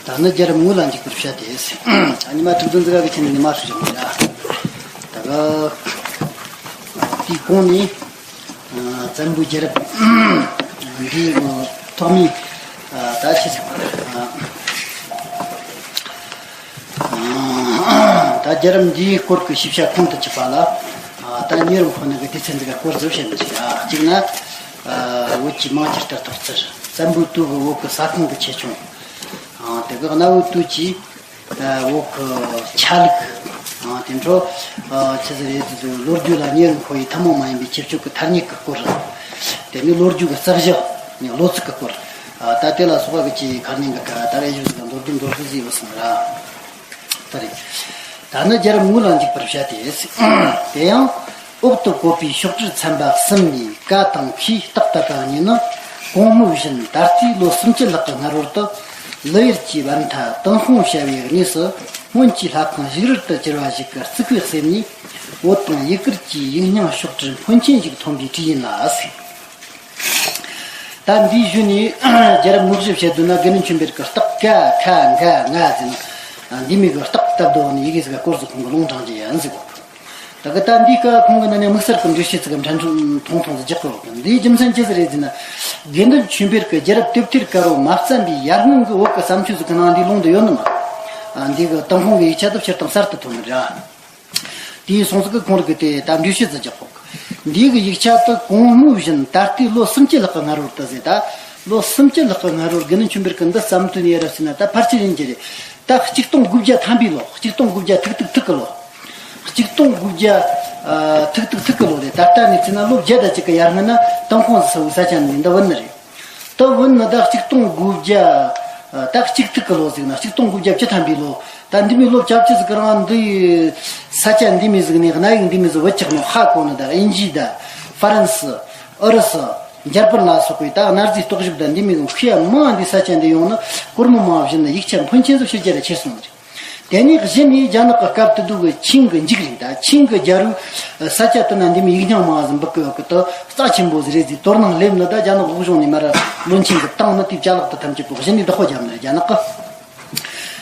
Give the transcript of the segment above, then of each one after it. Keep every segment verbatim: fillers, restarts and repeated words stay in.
ད་ནི་རྒྱལ་རབས་དངོས་ལ་འཇུག་པར་བྱ་སྟེ། ཉི་མ་དྲུག་བདུན་ཙམ་གི་ཆེད་ནས་ཉི་མ་ཧྲིལ་བཞག་ཡ། ད་ག་དེའི་གོང་ནས། བཙན་པོའི་རྒྱལ་རབས་འདིའི་ཐོག་མའི་ད་ཆེ་ཟིག་ད་རྒྱལ་རབས་འདིའི་སྐོར་གྱི་ཞིབ་ཆ་ཁོང་དུ་ཆུད་པ་ལ། ད་ཉེ་རབས་ཁོ་ན་གི་སྡེ་ཚན་འདི་ག་སྐོར་ཟིག་བཤད་ན་ཞིག་གཅིག་ན། བོད་ཀྱི་མང་ཆེ་ལྟར་ཐོག་ཚར། བཙན་པོའི་དུས་ཀྱི་བོད་ཀྱི་ས་ཁོངས་ཀྱི་ཆེ་ཆུང་། དེ་ག་གནའ་བོའི་དུས་ཀྱི་བོད་ཀྱི་ཆ་ལུགས། དེ་འཕྲོ་ཆི་ཟིག་རེད། དེ་ཚོ་ལོ་རྒྱུས་ལ་ཉེ་རབས་ཁོ་ཡི་ཐུན་མོང་མ་ཡིན་པའི་ཁྱད་ཆོས་ཀྱི་ཐ་སྙད་ཀྱི་སྐོར། དེ་ནི་ལོ་རྒྱུས་ཀྱི་རྩ་གཞི་ནི་ལོ་ཚིགས་ཀྱི་སྐོར། ད་དེ་ལ་སོགས་པ་གི་ཆེས་ཁ་ཉིན་གྱི་ད་རེ་ཞུ་ཟིག་མདོར་བསྡུས་མདོར་བསྡུས་ཟིག་ཡོད་སོང་ར། ད་རེད། ད་ནི་རྒྱལ་རབས་དངོས་ལ་འཇུག་པར་བྱ་སྟེ། དེ་ཡང་འོག་ཏུ་བཀོད་པའི་ཤོག་དྲིལ་ཚན་པ་གསུམ་ནས་ཀ་དང་ཁའི་རྟགས་བཏབ་པ་གཉིས་ནི། གོང་སྨོས་བཞིན་ད་ལྟའི་ལོ་སུམ་ཅུ་ལྷག་གི་སྔ་རོལ་དུ་ལི་ཡུལ་གྱི་བར་མཐའ་ཏུན་ཧོང་བྱ་བའི་གནས་སུ། སྔོན་གྱི་ལྷ་ཁང་བཞུགས་རོལ་དུ་གྱུར་པ་ཞིག་གི་རྩིག་པའི་གསེབ་ནས། བོད་དང་ཡུ་གུར་གྱི་ཡིག་རྙིང་ཤོག་དྲིལ་ཕོན་ཆེན་ཞིག་ཐོན་པའི་བྲིས་ཡིན་ལ་ཟེར། ད་འདིའི་གཞུག་ནས་རྒྱལ་རབས་དངོས་གཞི་བཤད་དུས་ན། དགེ་འདུན་ཆོས་འཕེལ་གྱི་རྟགས་ཀ་ཁ་འགའ་ང་ཟེར་ན། འདི་མོ་གི་རྟགས་བཏབ་དོ་ནི་ཡི་གེ་ཟིག་ག་སྐོར་ཟིག་ཁོང་གི་ལུང་དྲངས་ཀྱི་ཡིན་ཟིག་གོ། ད་གི་ད་འདིའི་སྐབས་ཁོང་གི་ནང་ནས་དམིགས་བསལ་གྱི་འགྲེལ་བཤད་ཟིག་གི་འཕྲིན་ཐུང་ཐུང་ཟིག་རྒྱག་གི་ཡོད་གི། འདིའི་རྒྱུ་མཚན་ཅི་ཟིག་རེད་ཟེར་ན། དགེ་འདུན་ཆོས་འཕེལ་གྱི་རྒྱལ་རབས་དེབ་ཐེར་དཀར་པོ་མ་བརྩམས་པའི་ཡར་སྔོན་གྱི་བོད་ཀྱི་བརྩམས་ཆོས་ཟིག་གི་ནང་འདིའི་ལུང་འདི་ཡོད་ནི་མ། འདི་གི་ཏུན་ཧོང་གི་ཡིག་ཆ་དེ་སྤྱིར་བཏང་གསར་དུ་ཐོན་ནི་རེད། དེའི་སོང་ཙང་གི་ཁོང་རིགས་དེ་ད་འགྲེལ་བཤད་ཙམ་རྒྱག་གོ། འདི་གི་ཡིག་ཆ་དེ་གོང་སྨོས་བཞིན་ད་ལྟའི་ལོ་སུམ་ཅུ་ལྷག་གི་སྔ་རོལ་དུ་ཟེར། ད་ལོ་སུམ་ཅུ་ལྷག་གི་སྔ་རོལ་དགེ་འདུན་ཆོས་འཕེལ་གྱིས་འདི་བརྩམས་དུས་ནས་རབ་ཟེར་ན་ད་ཕལ་ཆེར་ཡིན་གྱི་རེད། ད་ཆིག་སྟོང་དགུ་བརྒྱ་ཐམ་པའི་ལོ། ཆིག་སྟོང་དགུ་བརྒྱ་ཐིག་ཐིག་ཐིག་གི་ལོ། ཆིག་སྟོང་དགུ་བརྒྱ་ཐིག་ཐིག་ཐིག་གི་ལོ་རེད། ད་ལྟ་ནས་བརྩིས་ན་ལོ་བརྒྱ་དང་གཅིག་གི་ཡར་སྔོན་ན་ཏུན་ཧོང་ཟེར་བའི་ས་ཆ་ནས་འདི་བུད་ནི་རེད། ད་བོད་ནི་ད་ཆིག་སྟོང་དགུ་བརྒྱ་ད་གཅིག་ཐིག་གི་ལོ་ཟིག་ན། ཆིག་སྟོང་དགུ་བརྒྱ་བཅུ་ཐམ་པའི་ལོ། ད་འདི་མོའི་ལོ་བཅོ་བརྒྱད་ཟིག་གི་རིང་འདི་ས་ཆ་འདི་མོ་ཟིག་ནས་གནའ་ཡིག་འདི་མོ་ཟིག་བུད་ཆགས་ནོ། ཧ་གོ་ནི་ད་དབྱིན་ཇི་ད་ཧྥ་རན་སི། ཨུ་རུ་སུ། འཇར་པན་ལ་སོགས་པའི་ད་གནའ་རྫས་རྟོག་ཞིབ་ད་འདི་མོའི་མཁས་པ་མང་འདི་ས་ཆ་འདི་ཡོང་ནི་སྐོར་མོ་མང་བཞིན་ན་ཡིག་ཆ་ཕོན་ཆེན་ཟིག་ཕྱི་རྒྱལ་ལ་ཁྱེར་སོང་ནི་རེད། དེ་ནས་གཞི་ནས་རྒྱ་ནག་གི་སྐབས་དེ་དུས་ཀྱི་ཆིང་གི་མཇུག་རིང་ད་ཆིང་གི་རྒྱལ་རབས་ས་ཆ་དེ་ན་འདི་མོ་ཡིག་རྙིང་མང་ཟིག་འབུད་གི་ཡོད་གི། དེ་རྩ་ཆེན་པོ་ཟིག་རེད་ཟེར་དོ་སྣང་སླེབས་ནི་ད་རྒྱ་ནག་དབུས་གཞུང་ནས་མར་བློན་ཆེན་གྱིས་བཏང་ནི་དེའི་ཅ་ལག་དེ་ཐམས་ཅད་པོ་གཞི་ནས་བདག་པོ་བརྒྱབ་ནི་རེད་རྒྱ་ནག་གི།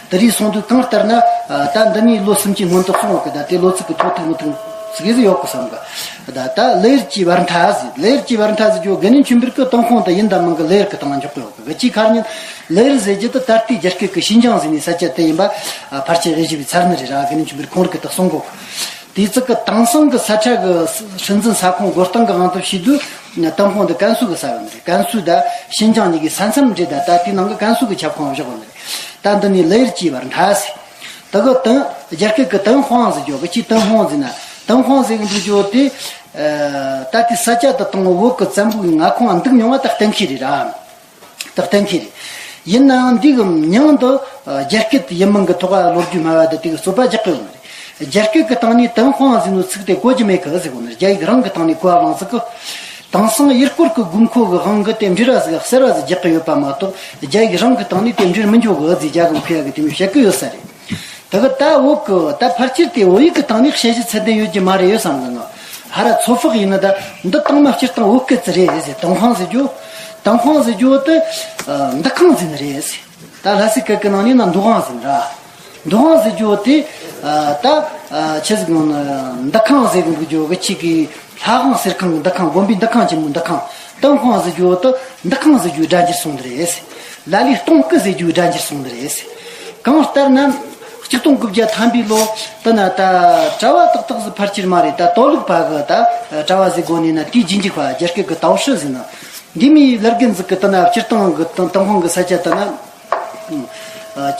དེ་རིགས་སོང་དུས་གང་ལྟར་ན་ད་འདི་ནས་ལོ་སུམ་ཅུ་སྔོན་དུ་སོང་བ་གི། ད་དེ་ལོ་ཚིགས་གི་ཐོག་ཐུག་མི་ཐུག་ཚིག་ཟིག་ཡོད་གི་བསམ་གི། ད་ད་ལི་ཡུལ་གྱི་བར་མཐའ་ཟེར། ལི་ཡུལ་གྱི་བར་མཐའ་ཟེར་རྒྱུ་དགེ་འདུན་ཆོས་འཕེལ་གྱིས་ཏུན་ཧོང་དུ་ཡིན་དང་མིན་གི་ལི་ཡུལ་གི་སྟེང་ལ་འཇོག་གི་ཡོད་གི། གི་ཅིའི་ཁར་ཉིན་ལི་ཡུལ་ཟེར་རྒྱུ་དེ་ད་ལྟའི་རྒྱ་སྐད་ཀྱི་ཤིན་ཅང་ཟེར་ནི་ས་ཆ་དེ་ཡིན་པ་ཕལ་ཆེར་དབྱེ་ཞིབ་ཚར་ནི་རེད་ར། དགེ་འདུན་ཆོས་འཕེལ་ཁོང་རིགས་གིས་ད་གསུང་གོ། དེ་ཚིག་གི་དེང་སང་གི་ས་ཁྲ་གི་སྲིད་འཛིན་ས་ཁོངས་བགོ་སྟངས་གི་དབང་དུ་བྱས་དུས་ཏུན་ཧོང་དེ་ཀན་སུའུ་གི་ས་ཡོད་ནི་རེད། ཀན་སུའུ་ད་ཤིན་ཅང་གཉིས་ཀའི་ས་མཚམས་རེད། ད་ད་དེའི་ནང་གི་ཀན་སུའུ་གི་ཁྱབ་ཁོངས་བཞག་ཡོད་ནི་རེད། ད་འདི་ནས་ལི་ཡུལ་གྱི་བར་མཐའ་ཟེར། ད་གི་ཏུན་རྒྱ་སྐད་ཀྱི་ཏུན་ཧོང་ཟེར་རྒྱུ་གི། ཅིའི་ཏུན་ཧོང་ཟེར་ན་ཏུན་ཧོང་ཟེར་གི་འདུག་རྒྱུ་དེ། ད་དེ་ས་ཆ་དེ་དང་བོད་ཀྱི་བཙན་པོའི་མངའ་ཁོངས་འདུག་མྱོང་བ་ད་གཏན་འཁེལ་རེད་ར། ད་གཏན་འཁེལ་རེད། ཡིན་ནའང་འདི་གི་མྱིང་འདི་རྒྱ་སྐད་དུ་ཡིན་མིན་གྱི་ཐོག་ལ་ལོ་རྒྱུས་སྨྲ་བ་འདི་དེ་གི་རྩོད་པ་རྒྱག་གི་ཡོད་ནི་རེད། རྒྱ་སྐད་ཀྱི་སྟེང་ནས་ཏུན་ཧོང་ཟེར་ནོ་ཚིག་དེ་གོ་རྒྱུ་མེད་གི་ཟེར་གོ་ནི་རེད། རྒྱ་ཡིག་རང་གི་སྟེང་ནས་གོ་བ་བླངས་ཟིག་གི། དེང་སང་ཡུལ་སྐོར་གྱི་དགོས་མཁོ་གི་དབང་གིས་དེ་འབྲེལ་བ་ཟིག་གསར་བ་ཟིག་རྒྱག་གི་ཡོད་པ་མ་གཏོགས། རྒྱ་ཡིག་རང་གི་སྟེང་ནས་དེ་འབྲེལ་མི་འགྱོ་གི་ཟེར་རྒྱ་གི་མཁས་པ་གིས་དེ་མོ་བཤད་གི་ཡོད་ས་རེད། དེ་གི་ད་བོད་གི་ད་ཕལ་ཆེར་དེ་བོད་ཡིག་གི་སྟེང་ནས་དཔྱད་གཞི་ཚད་ལྡན་ཡོད་རྒྱུ་མ་རེད་ཡོད་བསམ་གི། ང་ཧ་ར་ཚོད་དཔག་ཡིན་ན་ད་འདི་དང་མ་སྤྱིར་བཏང་བོད་སྐད་ཙི་རེད་ཟེར། ཏུན་ཧོང་ཟེར་རྒྱུ། ཏུན་ཧོང་ཟེར་རྒྱུ་དེ་འདུ་ཁང་ཟེར་ནི་རེད་ཟེར། ད་ལྷ་སའི་སྐད་ཀྱི་ནང་ནས་ན་འདུ་ཁང་ཟེར་ནི་ར། འདུ་ཁང་ཟེར་རྒྱུ་དེ་ད་ཆི་ཟིག་ཡོང་ན་འདུ་ཁང་ཟེར་གི་འདུག་རྒྱུ་གི། ཆི་གི་ལྷ་ཁང་གསེར་ཁང་གི་འདུ་ཁང་། དགོན་པའི་འདུ་ཁང་ཆེན་མོའི་འདུ་ཁང་། ཏུན་ཧོང་ཟེར་རྒྱུ་དེ་འདུ་ཁང་ཟེར་རྒྱུའི་སྒྲ་འགྱུར་སོང་ནི་རེད་ཟེར། ལ་ལས་སྟོང་སྐུ་ཟེར་རྒྱུའི་སྒྲ་འགྱུར་སོང་ནི་རེད་ཟེར། གང་ལྟར་ན་ཆིག་སྟོང་དགུ་བརྒྱ་ཐམ་པའི་ལོ་དེ་ན་ད་གྲྭ་བ་ཏག་ཏག་ཟིག་ཕལ་ཆེར་མ་རེད། ད་ཏའོ་ལུགས་པ་གི་ད་གྲྭ་བ་ཟེར་དགོས་ནི་ན། དེའི་རྗེས་འཇུག་པ་རྒྱ་སྐད་གི་ཏའོ་ཧྲི་ཟེར་ན། འདི་མོའི་ལར་རྒན་ཟིག་གིས་དེ་ན་སྤྱིར་བཏང་གི་ཏུན་ཧོང་གི་ས་ཆ་དེ་ན་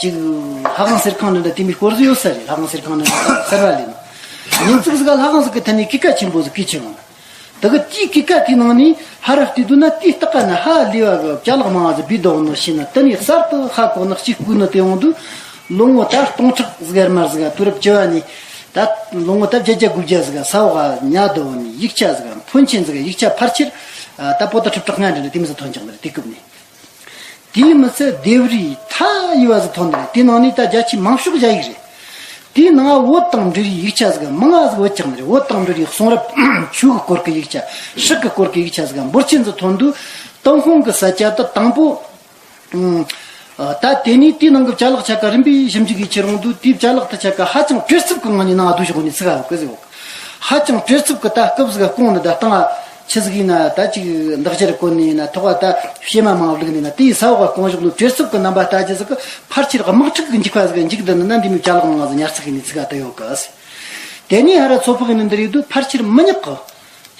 ཅིག་ལྷ་ཁང་གསེར་ཁང་འདྲ་འདྲ་དེ་མོའི་སྐོར་ཟིག་ཡོད་ས་རེད། ལྷ་ཁང་གསེར་ཁང་འདྲ་འདྲ་གསར་བ་ལས་ན། ཉིན་ཅིག་ཟིག་ག་ལྷ་ཁང་ཟིག་གི་ཐད་ནས་སྐུད་ཀ་ཆེན་པོ་ཟིག་བརྐོས་ཆེ་བ་ན། དེ་གི་དེའི་སྐུད་ཀ་དེའི་ནང་ནས་ཧ་ར་བལྟས་དུས་ན་དེའི་སྟེང་ན་ཧ་ལས་པ་གི་ཅ་ལག་མང་བ་ཟིག་སྦས་བསྡད་ནོ་ཤེས་ན། དེ་ནས་གསར་དུ་ཧ་གོ་ནི་གཅིག་བརྐོས་ནི་དེ་ཡོང་དུས། ལོ་ངོ་ད་སྟོང་ཕྲག་ཟིག་ག་དམའ་ཟིག་ག། དུས་རབས་བཅུ་བ་ནས་ད་ལོ་ངོ་ད་བརྒྱད་བརྒྱ་དགུ་བརྒྱ་ཟིག་ག་ས་འོག་ག་ཉལ་བསྡད་ནི་ཡིག་ཆ་ཟིག་ག་ཕོན་ཆེན་ཟིག་ག། ཡིག་ཆ་ཕལ་ཆེར་ད་པོ་ཏི་ཁྲི་ཕྲག་ལྔ་འདྲ་འདྲ་དེ་མོ་ཟིག་ཐོན་ཀྱང་ནི་རེད། དེ་སྐབས་ནས། དེའི་མི་ཚད་ལྡེབས་རིས་མཐའ་ཡས་པ་ཟིག་ཐོན་ནི་རེད། དེའི་ནང་ནས་ད་རྒྱ་ཆེ་མང་ཤོས་རྒྱ་ཡིག་རེད། དེའི་ནང་བོད་དང་འབྲེལ་བའི་ཡིག་ཆ་ཟིག་མང་ང་ཟིག་བུད་ཀྱང་ནི་རེད། བོད་དང་འབྲེལ་བའི་གསུང་རབ། ཆོས་ཀྱི་སྐོར་གྱི་ཡིག་ཆ། སྲིད་ཀྱི་སྐོར་གྱི་ཡིག་ཆ་ཟིག་འབོར་ཆེན་ཟིག་ཐོན་དུས། ཏུན་ཧོང་གི་ས་ཆ་དེ་དང་པོ། ཨ། ད་དེ་ནས་དེའི་ནང་གི་ཅ་ལག་ཆ་ག་རིམ་པས་ཞིབ་འཇུག་གིས་ཁྱེར་འོང་དུས། དེའི་ཅ་ལག་དེ་ཆ་ག་ཧ་ཅང་བྲེལ་འཚུབ་ཀྱི་ངང་ནས་ནང་བསྡུ་ཞོག་ནས་ཚིག་ག་བཀོད་ཟེར་བ། ཧ་ཅང་བྲེལ་འཚུབ་ཀྱི་ད་སྐབས་ཟིག་ག་སྐོང་ནི་ད་སྟངས་ཆི་ཟིག་ཡིན་ན། ད་ཅིག་འདག་སྦྱར་བཀོན་ནས་ཡིན་ན། ཐོག་ག་ད་ཕྱེ་མ་མང་བླུགས་ནས་ཡིན་ན། དེའི་ས་འོག་ག་སྐོང་ཞོག་ལོ། བྲེལ་འཚུབ་ཀྱི་རྣམ་པ་ལྟ་ཅི་ཟིག་གི་ཕལ་ཆེར་དམག་འཁྲུག་གི་འཇིགས་པ་ཟིག་ག་འཇིགས་བསྡད་ནི་ན། འདི་མོའི་ཅ་ལག་ནང་ང་ཟིག་ཉར་ཚགས་ཡིན་ནས་ཚིག་ག་ད་ཡོད་གི། དེ་ནས་ཧ་ར་ཚོ་ཕག་ཡིན་ནི་འདི་རེད་དུས། ཕལ་ཆེར་མི་ཉག་གི་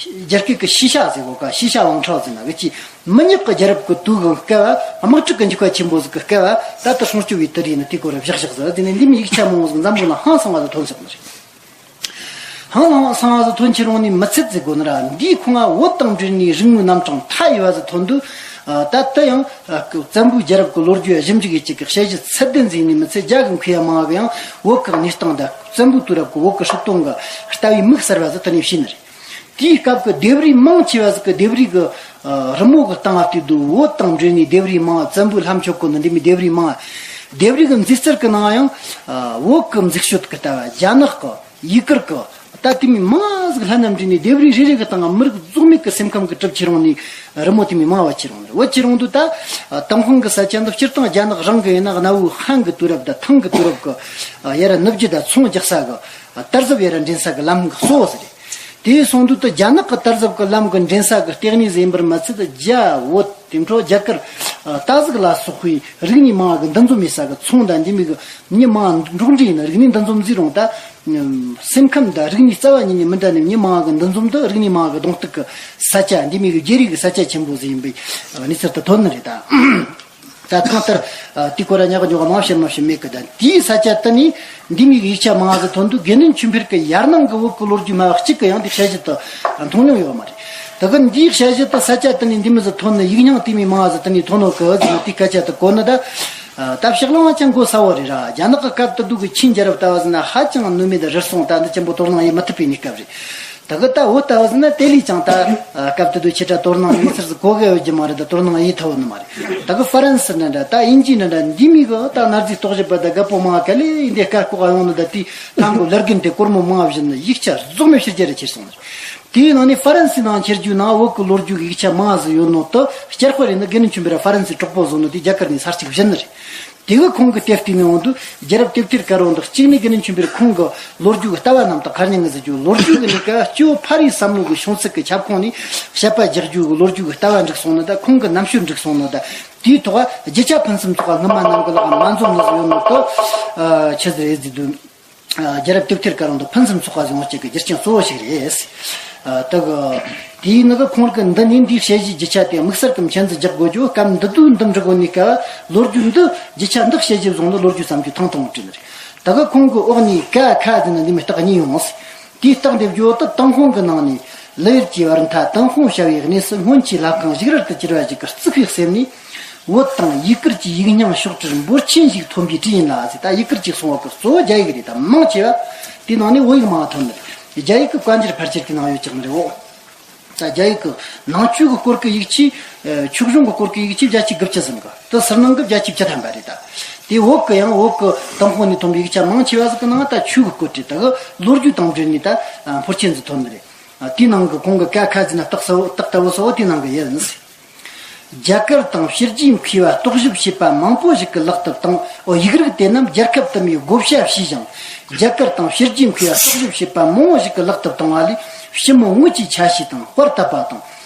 རྒྱ་སྐད་ཀྱི་ཤི་ཤ་ཟེར་གོ་ག་ཤི་ཤ་ཝང་ཁྲའོ་ཟེར་ན་གི་ཅི། མི་ཉག་གི་རྒྱལ་རབས་ཀྱི་དུས་ཀྱི་སྐབས་བ། དམག་འཁྲུག་གི་འཇིགས་པ་ཆེན་པོ་ཟིག་གི་སྐབས་བ། ད་ལྟ་སྲུང་སྐྱོབ་བའི་དེ་རིགས་ནི་དེ་སྐོར་བཞག་བཞག་ཟེར། དེ་ནས་འདི་མོའི་ཡིག་ཆ་མང་བོ་ཟིག་འཛམ་བུ་གླིང་ཧང་སང་བ་ཟིག་ཐོན་ཟིག་ནི་རེད། ཧང་སང་བ་ཟིག་ཐོན་ཁྱེར་འོང་ནས་མི་ཚད་ཟེར་གོ་ནི་ར། འདིའི་ཁོངས་ང་བོད་དང་འབྲེལ་ནས་རིག་དངོས་རྣམ་གྲངས་མཐའ་ཡས་པ་ཟིག་ཐོན་དུས། ད་ལྟ་ཡང་བཙན་པོའི་རྒྱལ་རབས་ཀྱི་ལོ་རྒྱུས་ཞིབ་འཇུག་ཡེད་ཅིག་གི་དཔྱད་གཞི་ཚད་ལྡན་ཟིག་ནས་མི་ཚད། རྒྱ་གི་མཁས་པ་མང་བ་གི་ཡང་བོད་ཀྱི་གནས་སྟངས་དང་། བཙན་པོའི་དུས་རབས་ཀྱི་བོད་ཀྱི་སྲིད་དོན་གྱི་ལྟ་བའི་མིག་གསར་བ་ཟིག་དེ་ནས་ཕྱེས་ནི་རེད། དེའི་སྐབས་ཀྱི་ལྡེབས་རིས་མང་ཆེ་བ་ཟིག་གི་ལྡེབས་རིས་ཀྱི་རི་མོ་གི་སྟེང་ང་བལྟས་དུས། བོད་དང་འབྲེལ་ནས་ལྡེབས་རིས་མང་བ། བཙན་པོའི་ལྷ་མཆོད་སྐོར་ནི་འདི་མོའི་ལྡེབས་རིས་མང་བ། ལྡེབས་རིས་ཀྱི་མཛེས་རྩལ་གྱི་ནང་ཡང་བོད་ཀྱི་མཛེས་སྤྱོད་ཀྱི་ལྟ་བ། རྒྱ་ནག་གི་ཡུ་གུར་གྱི། ད་དེ་མོའི་མང་ཟིག་ལྷན་རྣམས་བྲིས་ནས། ལྡེབས་རིས་རེ་རེ་གི་སྟེང་ང་མི་རིགས་རྫོགས་མེད་ཀྱི་སེམས་ཁམས་ཀྱི་གྲུབ་ཁྱེར་འོང་ནས་རི་མོ་དེ་མོའི་མང་བ་ཁྱེར་འོང་རེད། བོད་ཁྱེར་འོང་དུས་ད་ཏུན་ཧོང་གི་ས་ཆ་འདི་སྤྱིར་བཏང་རྒྱ་ནག་རང་གི་ཡིན་ན། གནའ་བོའི་ཧན་གྱི་དུས་རབས་དང་ཐང་གི་དུས་རབས་ཀྱི་ཡར་ནུབ་རྒྱུད་དང་ཚོང་རྒྱག་ས་གི་དར་ཟབ་ཡར་འདྲེན་ས་གི་ལམ་གྱི་གཙོ་བོ་ཟིག་རེད། དེ་སོང་དུས་ད་རྒྱ་ནག་གི་དར་ཟབ་གི་ལམ་གྱི་འདྲེན་ས་གི་ལྟེ་གནས་ཟིག་ཡིན་པར་མ་ཚད། རྒྱ་བོད་དེ་འཕྲོ་རྒྱ་གར་སྟག་གཟིག་ལ་སོགས་པའི་རིག་གནས་མང་བ་གི་འདུ་འཛོམས་ཡིན་ས་གི་ཚོང་དང་འདི་མོ་གི་མི་མང་འགྲོགས་འདྲིས་ཡིན་ན། རིག་གནས་འདུ་འཛོམས་ཟིག་རུང་། ད་སེམས་ཁམས་དང་རིག་གནས་རྩ་བ་ཉིད་ནས་མི་འདྲ་ནི་མི་མང་བ་གི་འདུ་འཛོམས་དང་རིག་གནས་མང་བ་གི་གདོང་གཏུག་གི་ས་ཆ། འདི་མོ་གི་བརྗེ་རེས་ཀྱི་ས་ཆ་ཆེན་པོ་ཟིག་ཡིན་པའི་གནས་ཚུལ་དེ་ཐོན་ནི་རེད་ད། ད་གང་ལྟར་དེའི་སྐོར་ལ་ཉག་གི་ཉོག་ག་མང་བཤད་མ་བཤད་མེད་གི། ད་དེའི་ས་ཆ་དེ་ནས་འདི་མོ་གི་ཡིག་ཆ་མང་ཟིག་ཐོན་དུས། དགེ་འདུན་ཆོས་འཕེལ་གྱི་ཡར་ནང་གི་བོད་ཀྱི་ལོ་རྒྱུས་སྨྲ་བ་གཅིག་གིས་ཡང་དེའི་དཔྱད་གཞི་དེ་མཐོང་མྱོང་ཡོད་མ་རེད། ད་གི་འདིའི་དཔྱད་གཞི་དེ་ས་ཆ་དེ་ནས་འདི་མོ་ཟིག་ཐོན་ནི། ཡིག་རྙིང་དེ་མོའི་མང་ཟིག་དེ་ནས་ཐོན་ནོ་གི་ཟེར་ན། དེའི་སྐད་ཆ་དེ་གོ་ནི་ད། ད་ཕྱག་ལེན་ཅང་གོ་ས་བོ་རེད་ར། རྒྱ་ནག་གི་སྐབས་དེ་དུས་ཀྱི་ཆིན་རྒྱལ་རབས་ལྟ་བུ་ཟིག་ན་ཧ་ཅང་ནུས་མེད་རུལ་སུངས། ད་འདི་ཆེན་པོ་དོ་སྣང་ཡེད་མི་ཐུབ་པའི་གནས་སྐབས་རེད། ད་གི་ད་བོད་ལྟ་བུ་ཟིག་ན་དེ་ལས་ཀྱང་ད་སྐབས་དེ་དུས་ཆེ་དྲག་དོ་སྣང་ཡེད་ས་ཟིག་གོ་གི་ཡོད་རྒྱུ་མ་རེད། ད་དོ་སྣང་ཡེད་ཐུབ་ནི་མ་རེད། ད་གི་ཧྥ་རན་སི་འདྲ་འདྲ། ད་དབྱིན་ཇི་འདྲ་འདྲ། འདི་མོ་གི་ད་གནའ་རྫས་རྟོག་ཞིབ་པ་དང་རྒད་པོ་མང་ག་ལེ་ཡིན། དེ་ཀ་ལྐོག་ག་ཡོང་ནི། ད་དེའི་ལྷམ་གི་ལར་རྒྱུན་དེ་སྒོར་མོ་མང་བ་བྱིན་ནི། ཡིག་ཆ་རྫོགས་མེད་ཕྱི་རྒྱལ་ར་ཁྱེར་སོང་ནི། དེའི་ནང་ནས་ཧྥ་རན་སིའི་ནང་ཁྱེར་རྒྱུའི་ནང་བོད་ཀྱི་ལོ་རྒྱུས་ཀྱི་ཡིག་ཆ་མང་ཟིག་ཡོད་ནོ་དེ་སྐྱར་དཔར་ཡེད་ནི། དགེ་འདུན་ཆོས་འཕེལ་ར་ཧྥ་རན་སིའི་གྲོགས་པོ་བཟོ་ནོ་དེ་རྒྱ་གར་ནས་ས་གཅིག་བཞིན་ནི་རེད། དེ་གི་ཁོང་གིས་དེབ་བལྟས་ནས་འོང་དུས། རྒྱལ་རབས་དེབ་ཐེར་དཀར་པོ་འདི་གཅིག་ནས་དགེ་འདུན་ཆོས་འཕེལ་ཁོང་གི་ལོ་རྒྱུས་ཀྱི་ལྟ་བ་རྣམས་དང་། ཁ་ཉིན་ངི་ཟེར་རྒྱུ་ལོ་རྒྱུས་ཀྱི་ལས་ཀ་སྐྱེ་བོ་ཕ་རིའི་བསམ་བློ་གི་བྱུང་ཚུལ་གྱི་ཁྱབ་ཁོངས་ནས་དཔྱད་པ་རྒྱག་རྒྱུ་གི་ལོ་རྒྱུས་ཀྱི་ལྟ་བ་འགྲིག་སོང་ནི་དང་། ཁོང་གི་རྣམ་དཔྱོད་འགྲིག་སོང་ནི་དང་། དེའི་ཐོག་རྒྱུ་ཆ་ཕུན་སུམ་ཚོགས་པ་སྔོན་མ་རྣམས་ཀྱི་ལག་མ་འཛོམས་ནི་ཟིག་ཡོད་ནོ་དེ་ཆི་ཟིག་རེད་ཟེར་དུས། རྒྱལ་རབས་དེབ་ཐེར་དཀར་པོ་འདི་ཕུན་སུམ་ཚོགས་པ་ཡོང་བྱེད་ཀྱི་རྒྱུ་རྐྱེན་གཙོ་བོ་ཞིག་རེད། ད་གི་དེའི་ནང་གི་ཁོང་གི་འདི་ནས་འདིའི་དཔྱད་གཞིའི་རྒྱུ་ཆ་དེ་དམིགས་བསལ་གྱི་མཁྱེན་རྩིས་རྒྱག་དགོས་རྒྱུ། སྐབས་འདི་དུས་འདི་འབྲི་དགོས་ནི་སྐབས། ལོ་རྒྱུས་འདི་རྒྱུ་ཆ་འདི་དཔྱད་གཞི་བཟུང་ནས་ལོ་རྒྱུས་བརྩམས་རྒྱུ་ཐང་ཐང་བྲིས་ནི་རེད། ད་གི་ཁོང་གི་འོག་ནས་ཀ་ཁ་ཟེར་ན་འདི་མོའི་རྟགས་གཉིས་ཡོང་། དེའི་རྟགས་འདེབས་རྒྱུ་དེ། ཏུན་ཧོང་གི་ནང་ནས་ལི་ཡུལ་གྱི་བར་མཐའ། ཏུན་ཧོང་བྱ་བའི་གནས་སུ། སྔོན་ཆད་ལྷ་ཁང་བཞུགས་རལ་དུ་གྱུར་པ་ཞིག་གི་རྩིག་པའི་གསེབ་ནས། བོད་དང་ཡུ་གུར་གྱི་ཡིག་རྙིང་ཤོག་དྲིལ་འབོར་ཆེན་ཞིག་ཐོན་པའི་གྲས་ཡིན་ལ་ཟེར། ད་ཡུ་གུར་གྱི་གསུང་བ་གི་གཙོ་བོ་རྒྱ་ཡིག་རེད། ད་མང་ཆེ་བ་དེའི་ནང་ནས་བོད་ཡིག་མང་བ་ཐོན་ནི་རེད། རྒྱ་ཡིག་གི་བཀའ་འགྱུར་ཕལ་ཆེར་དེའི་ནང་ཡོད་ཀྱང་ནི་རེད་འོ། ད་རྒྱ་ཡིག་གི་ནང་ཆོས་ཀྱི་སྐོར་གྱི་ཡིག་ཆས། ཆོས་གཞུང་གི་སྐོར་གྱི་ཡིག་ཆས་བརྒྱ་ཆའི་དགུ་བཅུ་ཟིན་གི། དེ་ཟུར་སྣང་གི་བརྒྱ་ཆའི་བཅུ་ཐམ་པ་རེད། ད་དེ་བོད་ཀྱི་ཡང་བོད་ཀྱི་ཏུན་ཧོང་ནས་ཐོན་པའི་ཡིག་ཆ་མང་ཆེ་བ་ཟིག་གི་ནང་ད་ཆོས་ཀྱི་སྐོར་བྲིས། ད་གི་ལོ་རྒྱུས་དང་འབྲེལ་ནས་ད་འཕུར་ཆེན་ཟིག་ཐོན་ནི་རེད། དེའི་ནང་གི་ཁོང་གི་ཀ་ཁ་ཟེར་ན་རྟགས་གསལ་བོ། རྟགས་ལྟ་བུ་གསལ་བོ་དེའི་ནང་གི་ཡིན། རྒྱ་གར་དང་ཕྱི་རྒྱལ་མཁས་པ་རྟོག་ཞིབ་བྱེད་པ་མང་པོ་ཞིག་གི་ལག་ཏུ་བཏང་། འོ། ཡིག་རིགས་དེ་རྣམས་རྒྱལ་ཁབ་དུ་མའི་བགོ་བཤའ་བྱས་ཤིང་། རྒྱ་གར་དང་ཕྱི་རྒྱལ་མཁས་པ་རྟོག་ཞིབ་བྱེད་པ་མང་བོ་ཞིག་གི་ལག་ཏུ་བཏང་བ་ལས། ཕྱི་མི་དངོས་ཀྱི་ཆ་ཤས་དང་། དཔར་བཏབ་པ་དང་།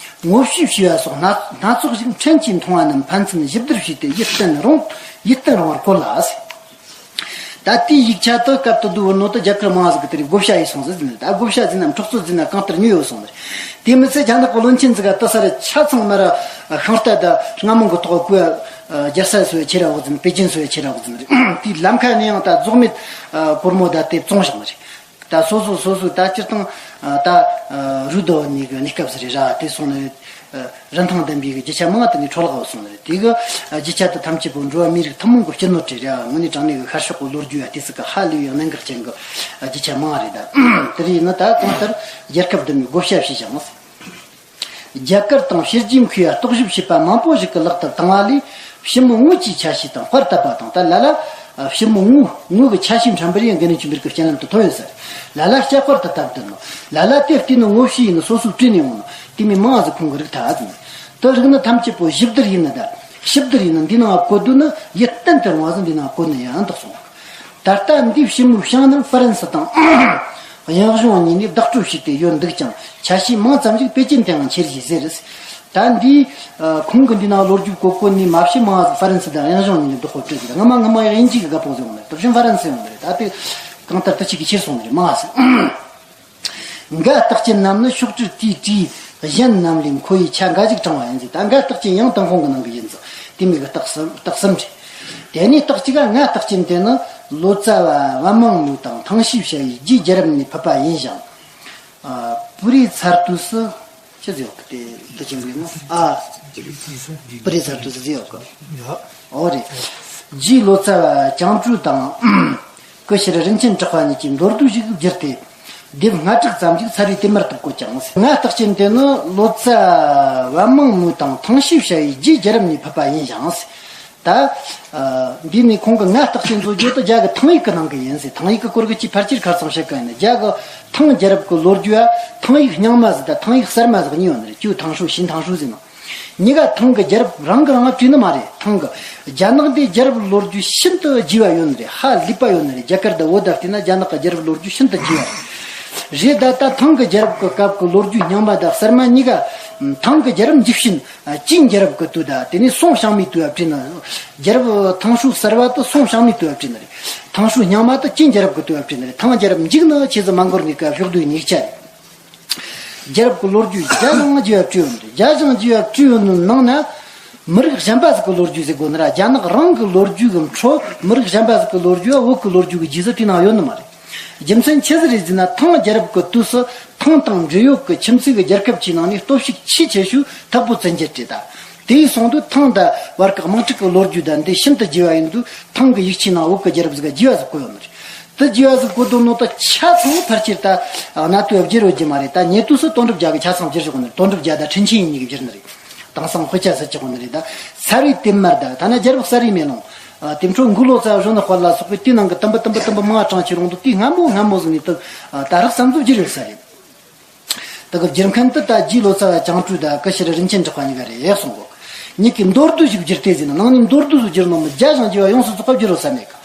ངོ་བཤུས་བྱས་པ་སོགས་སྣ་སྣ་ཚོགས་ཤིག་ཕྲན་གྱིས་མཐོང་བ་རྣམས་ཕན་ཚུན་ཞིབ་བསྡུར་བྱས་ཏེ། ཡིད་བརྟན་རུང་ཡིད་བརྟན་རུང་བར་གོ་ལ་ཟེར། ད་དེའི་ཡིག་ཆ་དེ་སྐབས་དེ་དུས་བོད་ནང་དུ་རྒྱ་གར་མང་ཟིག་གིས་དེ་རིགས་བགོ་བཤའ་ཡས་སོང་ཟིག་ཟེར་ནས། ད་བགོ་བཤའ་ཟིན་ནམ་འཕྲོག་རྩོད་ཟིན་ན་གང་ལྟར་ཉོས་ཡོད་སོང་ཟིག། དེ་མི་ཚད་རྒྱ་ནག་གི་བློན་ཆེན་ཟིག་ག་དེ་ས་རུ་ཆ་ཚང་མ་ར་ཤིང་རྟ་དང་རྔ་མོང་གི་ཐོག་བཀོད། རྒྱལ་ས་སུ་ཡ་ཁྱེར་ར་འོག་ཟིན། པེ་ཅིན་སུ་ཡ་ཁྱེར་ར་འོག་ཟིན་རེད། དེའི་ལམ་ཁ་ནས་ཡང་ད་རྫོགས་མེད་སྒོར་མོ་ད་དེ་བཙོངས་བཞག་ནི་རེད། ད་སོ་སོ་སོ་སོ་ད་སྤྱིར་བཏང་ད་རུ་དོ་ནི་གི་གནས་སྐབས་ཟིག་རེད་ར། དེ་སོང་ནས། རིན་ཐང་ལྡན་པའི་རྒྱུ་ཆ་མང་བ་དེ་ནས་འཕྲོ་བརླག་སོང་ནི་རེད། དེ་གི་རྒྱུ་ཆ་དེ་ཐམས་ཅད་པོ་འགྲོ་བ་མིའི་རིགས་ཐུན་མོང་གི་སྤྱི་ནོར་རེད་ར། དངོས་གནས་དྲང་གནས་ཀྱི་ཤར་ཕྱོགས་ཀྱི་ལོ་རྒྱུས་ཡ་དེ་ཚོ་གི་ཧ་ལས་པའི་གནད་འགག་ཅན་གྱི་རྒྱུ་ཆ་མང་བ་རེད། ད་དེ་རེད་ཡིན་ན་ད་གང་ལྟར་རྒྱལ་ཁབ་འདི་ནས་བགོ་བཤའ་བྱས་ཀྱང་། རྒྱ་གར་དང་ཕྱི་རྒྱལ་མཁས་པ་རྟོག་ཞིབ་བྱེད་པ་མང་པོ་ཞིག་གི་ལག་ཏུ་བཏང་བ་ལས། ཕྱི་མི་དངོས་ཀྱི་ཆ་ཤས་དང་། དཔར་བཏབ་པ་དང་། ད་ལ་ལ་ཕྱི་མི་དངོས་དངོས་ཀྱི་ཆ་ཤས་ཕྲན་བུ་རེ་ཡང་དགེ་འདུན་ཆོས་འཕེལ་གྱི་སྤྱན་ལམ་དུ་ཐོན་ཡོད་ཟེར། ལ་ལ་སྐྱ་དཔར་དུ་བཏབ་བསྡད་ནོ། ལ་ལ་དེ་བལྟས་ནི་ངོ་བཤུས་ཡིན་ནི། སོ་སོས་བྲིས་ནས་འོང་ནོ། དེ་མོ་མང་ཟིག་ཁོང་གིས་རིག་ཐལ་ཟེར། དེ་རིག་ནི་ཐམས་ཅད་པོ་ཞིབ་བསྡུར་ཡིན་ནི་ད། ཞིབ་ཏུ་རེད་ན་འདི་ནང་བཀོད་འདུག་ན་ཡིད་གཏན་དུ་རུང་བ་ཟིན་འདི་ནང་བཀོད་ན་ཡང་དག་སོང་། ད་ལྟ་འདིའི་ཕྱི་མོའི་བྱང་ནང་ཧྥ་རན་སི་དང་། གཡང་གཞུང་གཉིས་ནས་བདག་སྤྲོད་བྱས་ཏེ་ཡོད་འདུག་ཀྱང་ཆ་ཤས་མང་ཙམ་ཞིག་པེ་ཅིན་དུའང་ཁྱེར་ཞེས་ཟེར། ད་འདིའི་ཁོང་གི་འདི་ནང་ལོ་རྒྱུས་གོ་གོ་ནས་མ་ཕྱི་མང་ཧྥ་རན་སི་དང་གཡང་གཞུང་གཉིས་ནས་བདག་སྤྲོད་བྱས་ཏེ་སྔ་མ་སྔ་མ་དབྱིན་ཇི་གི་རྒད་པོ་ཟེར་འོང་ནས་དེ་བཞིན་ཧྥ་རན་སི་ཡོང་ནས་ད་དེ་གང་ལྟར་དུ་གཅིག་གིས་ཁྱེར་སོང་ནས་མང་ཧ་ཟེར། འགའ་རྟགས་ཅན་རྣམས་ནི་ཤོག་དྲིལ་དེའི་བྲིས་གཞན་རྣམས་ལས་མཁོ་བའི་ཆ་འགའ་ཞིག་དྲངས་པ་ཡིན་ཟེར། ད་འགའ་རྟགས་ཅན་ཡང་དང་ཁོང་གི་ནང་གི་ཡིན་ཟེར། དེ་མིན་གྱི་རྟགས་གསུམ་རྟགས་གསུམ་རེད། དེ་ནས་རྟགས་གཅིག་ག་ང་རྟགས་ཅན་དེ་ནི་ལོ་ཙཱ་བ་པད་མ་མུ་དང་ཐང་ཤིས་བྱ་བའི་རྗེ་རྒྱལ་རབས་ནས་ཕུད་པ་ཡིན་ཞིང་། ཨ། པུ་རི་ཚར་དུས་སུ་ཅི་ཟེར་ཡོད་གི་དེ་འདི་ཅན་གི་ནོ། ཨ། པུ་རི་ཚར་དུས་སུ་ཟེར་ཡོད་གི། ཡ། ཨོ་རེད། རྗེ་ལོ་ཙཱ་བ་ལྕང་སྤྲུལ་དང་། སྐུ་ཞབས་རིན་ཆེན་གྲགས་པ་གཉིས་ཀྱིས་མདོར་བསྡུས་ཤིག་བསྒྱུར་ཏེ། ལྡེབ་ལྔ་དྲུག་ཙམ་ཞིག་ཚར་བའི་དེབ་དམར་དུ་བཀོད་ཀྱང་། ང་རྟགས་ཅན་དེ་ནི་ལོ་ཙཱ་པད་མ་མུ་དང་ཐང་ཤིས་བྱ་བའི་རྗེ་རྒྱལ་རབས་ནས་ཕུད་པ་ཡིན་ཞིང་། ད། ཨ། འདི་ནི་ཁོང་གི་ང་རྟགས་ཅན་བཟོ་རྒྱུ་དེ་རྒྱ་གི་ཐང་ཡིག་གི་ནང་གི་ཡིན་ཟེར། ཐང་ཡིག་གི་སྐོར་གི་ཅིག་ཕལ་ཆེར་ཁ་ཚང་བཤད་གི་ཡིན། རྒྱ་གི་ཐང་རྒྱལ་རབས་ཀྱི་ལོ་རྒྱུས་ཨ་ཐང་ཡིག་རྙིང་མ་ཟེར་དང་ཐང་ཡིག་གསར་མ་ཟེར་གཉིས་ཡོད་ནི་རེད། 旧唐书 新唐书 ཟེར་ནོ། གཉིས་ཀ་ཐང་གི་རྒྱལ་རབས་རང་གི་རང་ལ་བྲིས་ནི་མ་རེད། ཐང་གི་རྒྱ་ནག་འདི་རྒྱལ་རབས་ལོ་རྒྱུས་ཤིན་ཏུ་རྒྱས་པ་ཡོད་ནི་རེད། ཧ་ལས་པ་ཡོད་ནི་རེད། རྒྱ་གར་དང་བོད་དང་བལྟས་ན་རྒྱ་ནག་གི་རྒྱལ་རབས་ལོ་རྒྱུས་ཤིན་ཏུ་རྒྱས་པ་རེད། རེད་ད་ལྟ་ཐང་གི་རྒྱལ་རབས་ཀྱི་སྐབས་ཀྱི་ལོ་རྒྱུས་རྙིང་མ་དང་གསར་མ་གཉིས་ཀ་ཐང་གི་རྒྱལ་རབས་འཇིག་ཤིན། ཨ། ཅིན་རྒྱལ་རབས་ཀྱི་དུས་དང་དེ་ནས་སུང་ཞང་མིའི་དུས་ལ་བྲིས་ན། རྒྱལ་རབས་ཐང་ཧྲུའུ་གསར་བ་དེ་སུང་ཞང་མིའི་དུས་ལ་བྲིས་ནི་རེད། ཐང་ཧྲུའུ་རྙིང་མ་དེ་ཅིན་རྒྱལ་རབས་ཀྱི་དུས་ལ་བྲིས་ནི་རེད། ཐང་རྒྱལ་རབས་འཇིག་ནི་ཆེས་སུ་མ་འགོར་ནི་སྐབས་ཕྱོགས་བསྡུས་ཡིག་ཆ་རེད། རྒྱལ་རབས་ཀྱི་ལོ་རྒྱུས་བརྒྱ་དང་བརྒྱད་བྲིས་ཡོད་འདུག་བརྒྱ་དང་བརྒྱད་བྲིས་ཡོད་ནི་ནང་ན། མི་རིགས་གཞན་པ་ཟིག་གི་ལོ་རྒྱུས་ཟེར་དགོས་ནི་ར། རྒྱ་ནག་རང་གི་ལོ་རྒྱུས་ཀྱི་འཕྲོ་མི་རིགས་གཞན་པ་ཟིག་གི་ལོ་རྒྱུས་བོད་ཀྱི་ལོ་རྒྱུས་ཀྱི་རྗེས་སུ་དེའི་ནང་ཡོད་ནི་མ་རེད། རྒྱུ་མཚན་ཆི་ཟིག་རེད་ཟེར་ན། ཐང་རྒྱལ་རབས་ཀྱི་དུས་སུ་ཐང་དང་འབྲེལ་ཡོད་ཀྱི་ཁྱིམ་མཚེས་ཀྱི་རྒྱལ་ཁབ་ཀྱི་ནང་ནས་སྟོབས་ཤུགས་ཆེས་ཆེ་ཤོས་དྭགས་པོ་བཙན་རྒྱལ་རེད་ད། དེ་ཡིན་སོང་དུས་ཐང་དང་བར་གྱི་དམག་འཁྲུག་གི་ལོ་རྒྱུས་དང་འདི་ཤིན་ཏུ་རྒྱས་པ་ཡིན་དུས་ཐང་གི་ཡིག་ཆའི་ནང་བོད་ཀྱི་རྒྱལ་རབས་ཟིག་ག་རྒྱས་པ་ཟིག་བཀོད་ཡོད་ནི་རེད། དེ་རྒྱས་པ་ཟིག་བཀོད་དོ་ནོ་ད་ཆ་ཚང་ཕལ་ཆེར་ད་གནའ་དུས་བསྒྱུར་ཡོད་རྒྱུ་མ་རེད། ད་ཉེ་དུས་སུ་དོན་གྲུབ་རྒྱལ་གྱི་ཆ་ཚང་བསྒྱུར་བཞག་ནི་རེད། དོན་གྲུབ་རྒྱལ་དང་ཁྲིན་ཆིན་ཡིན་གཉིས་ཀྱིས་བསྒྱུར་ནི་རེད། དེང་སང་དཔེ་ཆ་ཟེར་གྱི་ཡོད་ནི་རེད། ད་ཚར་བའི་དེབ་དམར་ད་ཐ་ན་རྒྱལ་རབས་གསར་བའི་མེ་ལོང་། ཨ། དེ་འཕྲོ་མགོ་ལོག་ཚ་བ་གཞོན་ནུ་དཔལ་ལ་སོགས་པའི་དེའི་ནང་གི་དུམ་བུ་དུམ་བུ་དུམ་བུ་མང་བ་དྲངས་ཁྱེར་ཡོང་དུས་དེའི་སྔ་མོ་སྔ་མོ་ཟིག་ནས་ད་ད་རག་བསམ་ཚུལ་བསྒྱུར་ཡོད་ས་རེད། ད་གི་བསྒྱུར་མཁན་དེ་ད་རྗེ་ལོ་ཙཱ་བ་ལྕང་སྤྲུལ་དང་སྐུ་ཞབས་རིན་ཆེན་གྲགས་པ་གཉིས་ཀ་རེད་གསུང་གོ། གཉིས་ཀྱིས་མདོར་བསྡུས་ཤིག་བསྒྱུར་ཏེ་ཟེར་ན། ནང་ནས་མདོར་བསྡུས་སུ་བསྒྱུར་ནོ་མི་བརྒྱ་ཞིང་རྒྱས་པ་ཡོངས་སུ་རྫོགས་པ་བསྒྱུར་རོ་བསམ་མེད་གི།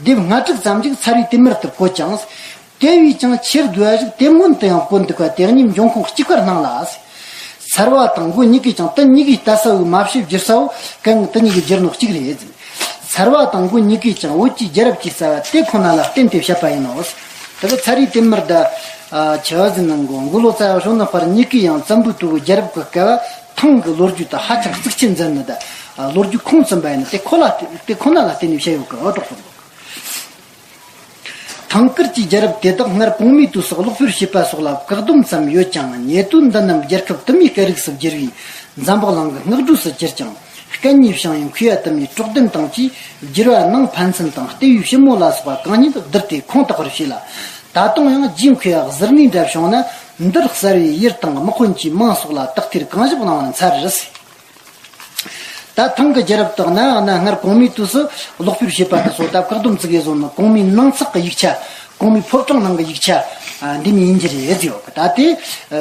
ལྡེབ་ལྔ་དྲུག་ཙམ་ཞིག་ཚར་བའི་དེབ་དམར་དུ་བཀོད་ཀྱང་། དེ་བས་ཀྱང་ཆེས་བསྡུས་པ་ཞིག་དེབ་སྔོན་དུ་ཡང་བཀོད་འདུག་པ་དེ་གཉིས་འབྱུང་ཁུངས་གཅིག་པར་སྣང་ལ། ཚར་བ་དང་མགོ་གཉིས་ཀས་ཀྱང་དེ་གཉིས་ཀའི་ལྟ་ས་བོའི་མ་ཕྱི་བསྒྱུར་ས་བོ་གན་དེ་གཉིས་ཀས་བསྒྱུར་ནོ་གཅིག་རེད་ཟེར། ཚར་བ་དང་མགོ་གཉིས་ཀས་ཀྱང་བོད་ཀྱི་རྒྱལ་རབས་ཀྱི་རྩ་བ་དེ་ཁོ་ན་ལ་བརྟེན་ཏེ་བཤད་པ་ཡིན་ནོ། དེ་གི་ཚར་བའི་དེབ་དམར་ད། ཨ། ཆི་བ་ཟེར་ན་མགོ་མགོ་ལོག་ཚ་བ་གཞོན་ནུ་དཔལ་གཉིས་ཀས་ཡང་བཙན་པོའི་དུས་རྒྱལ་རབས་ཀྱི་སྐབས་ཐང་གི་ལོ་རྒྱུས་དེ་ཧ་ཅང་གཙིགས་ཆེར་མཛད་ནི་ད། ཨ། ལོ་རྒྱུས་ཁུངས་བཙུན་པ་ཡིན་ནི་དེ་ཁོ་ལ་དེ་ཁོ་ན་ལ་བརྟེན་ནས་བཤད་ཡོད་གི་ཨོ་གྲོགས་པོ། ཐང་དཀར་གྱི་རྒྱལ་རབས་དེ་དག་སྔར་གོང་མའི་དུས་སུ་ཀློག་ཕེབས་བྱས་པ་སོགས་ལ་བཀག་སྡོམ་ཙམ་ཡོད་ཀྱང་། ཉེ་དུས་འདི་རྣམས་རྒྱལ་ཁབ་དུ་མའི་སྐད་རིགས་སུ་བསྒྱུར་བས་འཛམ་བུ་གླིང་གི་སྔགས་འབྲུ་སུ་གྱུར་ཅིང་། སྐད་གཉིས་བྱང་བའི་མཁས་པ་དུ་མས་གྲོགས་དན་དང་བཅས་བསྒྱུར་བ་ནང་ཕན་ཚུན་དང་ལྟེ་བའི་ཕྱི་མོ་ལ་སོགས་པ་གང་སྙེད་དུ་བསྡུར་ཏེ་ཁུངས་དག་པར་བྱས་ལ། ད་དུང་ཡང་རྗེ་མཁས་པ་གཟུར་གནས་འདྲ་བྱུང་ན་འདིར་གསལ་བའི་ཡུལ་དང་དམག་དཔོན་གྱི་མིང་སོགས་ལ་དག་ཐེར་གང་བཞག་གནང་བར་འཚལ། ད་ཐང་གི་རྒྱལ་རབས་དག་ན་ན་སྔར་གོང་མའི་དུས་སུ་ཀློག་ཕེབས་བྱས་པ་དེ་ཚོ་ད་བཀག་སྡོམ་བཙུགས་ཡས་བཟོ་ནི་གོང་མའི་ནང་ཚགས་ཀྱི་ཡིག་ཆ། གོང་མའི་ཕོ་བྲང་ནང་གི་ཡིག་ཆ། ཨ། འདི་མིན་ཡིན་གྱི་རེད་ཟེར་ཡོད་གི། ད་དེ་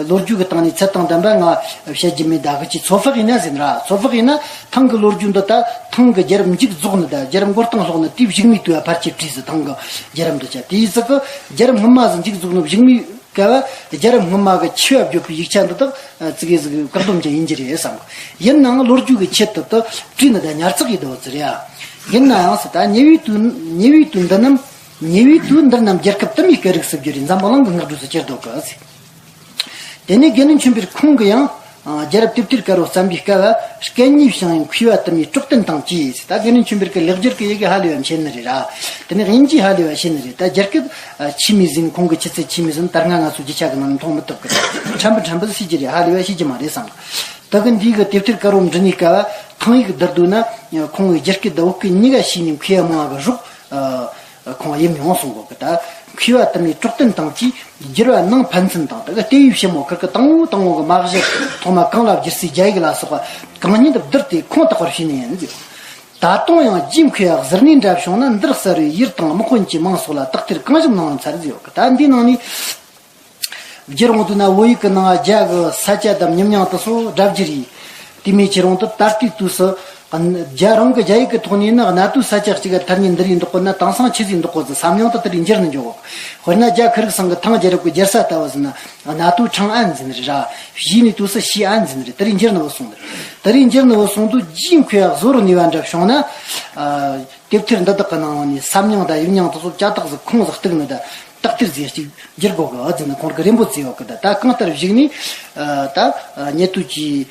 ལོ་རྒྱུས་ཀྱི་སྟེང་ནས་ཚད་དང་ལྡན་པ་ང་བཤད་རྒྱུ་མེད། ད་གི་ཅི་ཚོད་དཔག་ཡིན་ན་ཟེར་ན་ར། ཚོད་དཔག་ཡིན་ན་ཐང་གི་ལོ་རྒྱུས་འདི་ད་ཐང་གི་རྒྱལ་རབས་མཇུག་རྫོགས་ནི་ད་རྒྱལ་རབས་མགོ་རྟིང་སློག་ནི་དེའི་བཞུགས་མིའི་དུས་བ་ཕལ་ཆེར་བྲིས་ཟེར། ཐང་གི་རྒྱལ་རབས་འདི་ཆ་དེའི་ཟིག་གི་རྒྱལ་རབས་སྔོན་མ་ཟིག་མཇུག་རྫོགས་ནི་བཞུགས་མིའི་སྐབས་རྒྱལ་རབས་སྔོན་མ་གི་འཆི་བ་བརྗོད་པའི་ཡིག་ཆ་འདི་དག་ཙི་གེ་ཟིག་བཀག་སྡོམ་ཅན་ཡིན་གྱི་རེད་བསམ་གི། ཡིན་ནའང་ལོ་རྒྱུས་ཀྱི་ཆེད་དུ་དུ་བྲིས་ནི་ད་ཉར་ཚགས་ཀྱི་དོ་ཚིར་ཡ། ཡིན་ནའང་ཟེར། ད་ཉེ་བའི་དུས་ཉེ་བའི་དུས་འདི་རྣམས་ཉེ་བའི་དུས་འདི་རྣམས་རྒྱལ་ཁབ་དུ་མའི་སྐད་རིགས་སུ་བསྒྱུར་རེ་འཛམ་བུ་གླིང་གི་སྔགས་འབྲུ་སུ་གྱུར་འདུག་གི་ཟེར། དེ་ནས་དགེ་འདུན་ཆོས་འཕེལ་ཁོང་གིས་ཡང་། ཨ། རྒྱལ་རབས་དེབ་ཐེར་དཀར་པོ་བརྩམས་པའི་སྐབས་སྐད་གཉིས་བྱང་བའི་མཁས་པ་དུ་མའི་གྲོགས་དན་དང་བཅས་ཟེར། ད་དགེ་འདུན་ཆོས་འཕེལ་གྱི་ལེགས་སྦྱར་གྱི་ཡི་གེ་ཧ་ལས་པ་ཤེས་ནི་རེད་ར། དེ་ནས་དབྱིན་ཇི་ཧ་ལས་པ་ཤེས་ནི་རེད། ད་རྒྱ་སྐད་ཆི་མོ་ཟིག་ཁོང་གི་ཆི་ཚད་ཆི་མོ་ཟིག་ད་སྔ་ང་ཚོ་རྒྱུ་ཆ་གི་ནང་ནས་མཐོང་མི་ཐུབ་གི། ཕྲན་བུ་ཕྲན་བུ་ཤེས་ཀྱི་རེད། ཧ་ལས་པ་ཤེས་ཀྱི་མ་རེད་བསམ། ད་གི་འདི་གི་དེབ་ཐེར་དཀར་པོ་འབྲི་ནས་སྐབས་ཐང་ཡིག་བསྡུར་དུས་ན་ཁོང་གིས་རྒྱ་སྐད་དང་བོད་སྐད་གཉིས་ཀ་ཤེས་ནས་མཁས་པ་མང་བ་གི་རོགས། ཨ། ཁོང་ཡིན་མི་ཡོང་གསུང་གོ་གི། ད་མཁས་པ་དུ་མའི་གྲོགས་དན་དང་བཅས་བསྒྱུར་བ་ནང་ཕན་ཚུན་དང་། ད་གི་ལྟེ་བའི་ཕྱི་མོ་ཁིར་གི་དང་བོ་དང་བོ་གི་མ་གཞི་ཐོག་མ་གང་ལ་བསྒྱུར་སའི་རྒྱ་ཡིག་ལ་སོགས་པ་གང་སྙེད་དུ་བསྡུར་ཏེ་ཁུངས་དག་པར་བྱས་ནས་ཡིན་ཟེར། ད་དུང་ཡང་རྗེ་མཁས་པ་གཟུར་གནས་འདྲ་བྱུང་ན་འདིར་གསལ་བའི་ཡུལ་དང་དམག་དཔོན་གྱི་མིང་སོགས་ལ་དག་ཐེར་གང་བཞག་གནང་བར་འཚལ་ཟེར་ཡོད་གི། ད་འདི་ནང་ནས། བསྒྱུར་འོང་དུས་ན་བོད་ཡིག་གི་ནང་རྒྱ་གི་ས་ཆ་དང་མཉམ་མྱོང་དེ་ཚོ་སྒྲ་བསྒྱུར་ཡིན། དེ་མིན་ཁྱེར་འོང་དུས་ད་ལྟའི་དུས་སུ་ རྒྱ་རང་གི་རྒྱ་ཡིག་གི་ཐོག་ནས་ནི་གནའ་དུས་ས་ཆ་གཅིག་གི་ཐ་སྙད་འདི་རིགས་འདོགས་དགོས་ན་དེང་སང་ཆི་ཟིག་འདོགས་དགོས་ཟེར་བསམ་ཡང་དུ་དེ་རིགས་འགྱུར་ནི་འཇོག་གོ། དཔེར་ན་རྒྱ་ཁུ་རིག་ཚང་གི་ཐང་རྒྱལ་རབས་ཀྱི་རྒྱལ་ས་ལྟ་བུ་ཟེར་ན་གནའ་དུས་ཁྲང་ཨན་ཟེར་ནི་རེད་ར། གཞིས་ནས་དུས་སུ་ཞི་ཨན་ཟེར་ནི་རེད། དེ་རིགས་འགྱུར་ནི་བུད་སོང་ནི་རེད། དེ་རིགས་འགྱུར་ནི་བུད་སོང་དུས་རྒྱའི་མཁས་པ་བཟོ་རུ་ནུས་པ་འདྲ་བྱུང་ན། དེབ་ཐེར་འདི་དག་གི་ནང་ནས་ས་མྱིང་དང་ཡུལ་མྱིང་དེ་ཚོ་ཅ་དག་ཟིག་ཁུངས་ཟིག་གཏུག་ནི་ད་དག་ཐེར་ཟིག་ཅིག་འགྱུར་དགོས་གི་ཨ་ཟེར་ནི་ཁོང་གི་རེ་འབོད་བྱས་ཡོད་གི། ད་ད་གང་ལྟར་གཞིགས་ནས་ད་ཉེ་དུས་ཀྱི་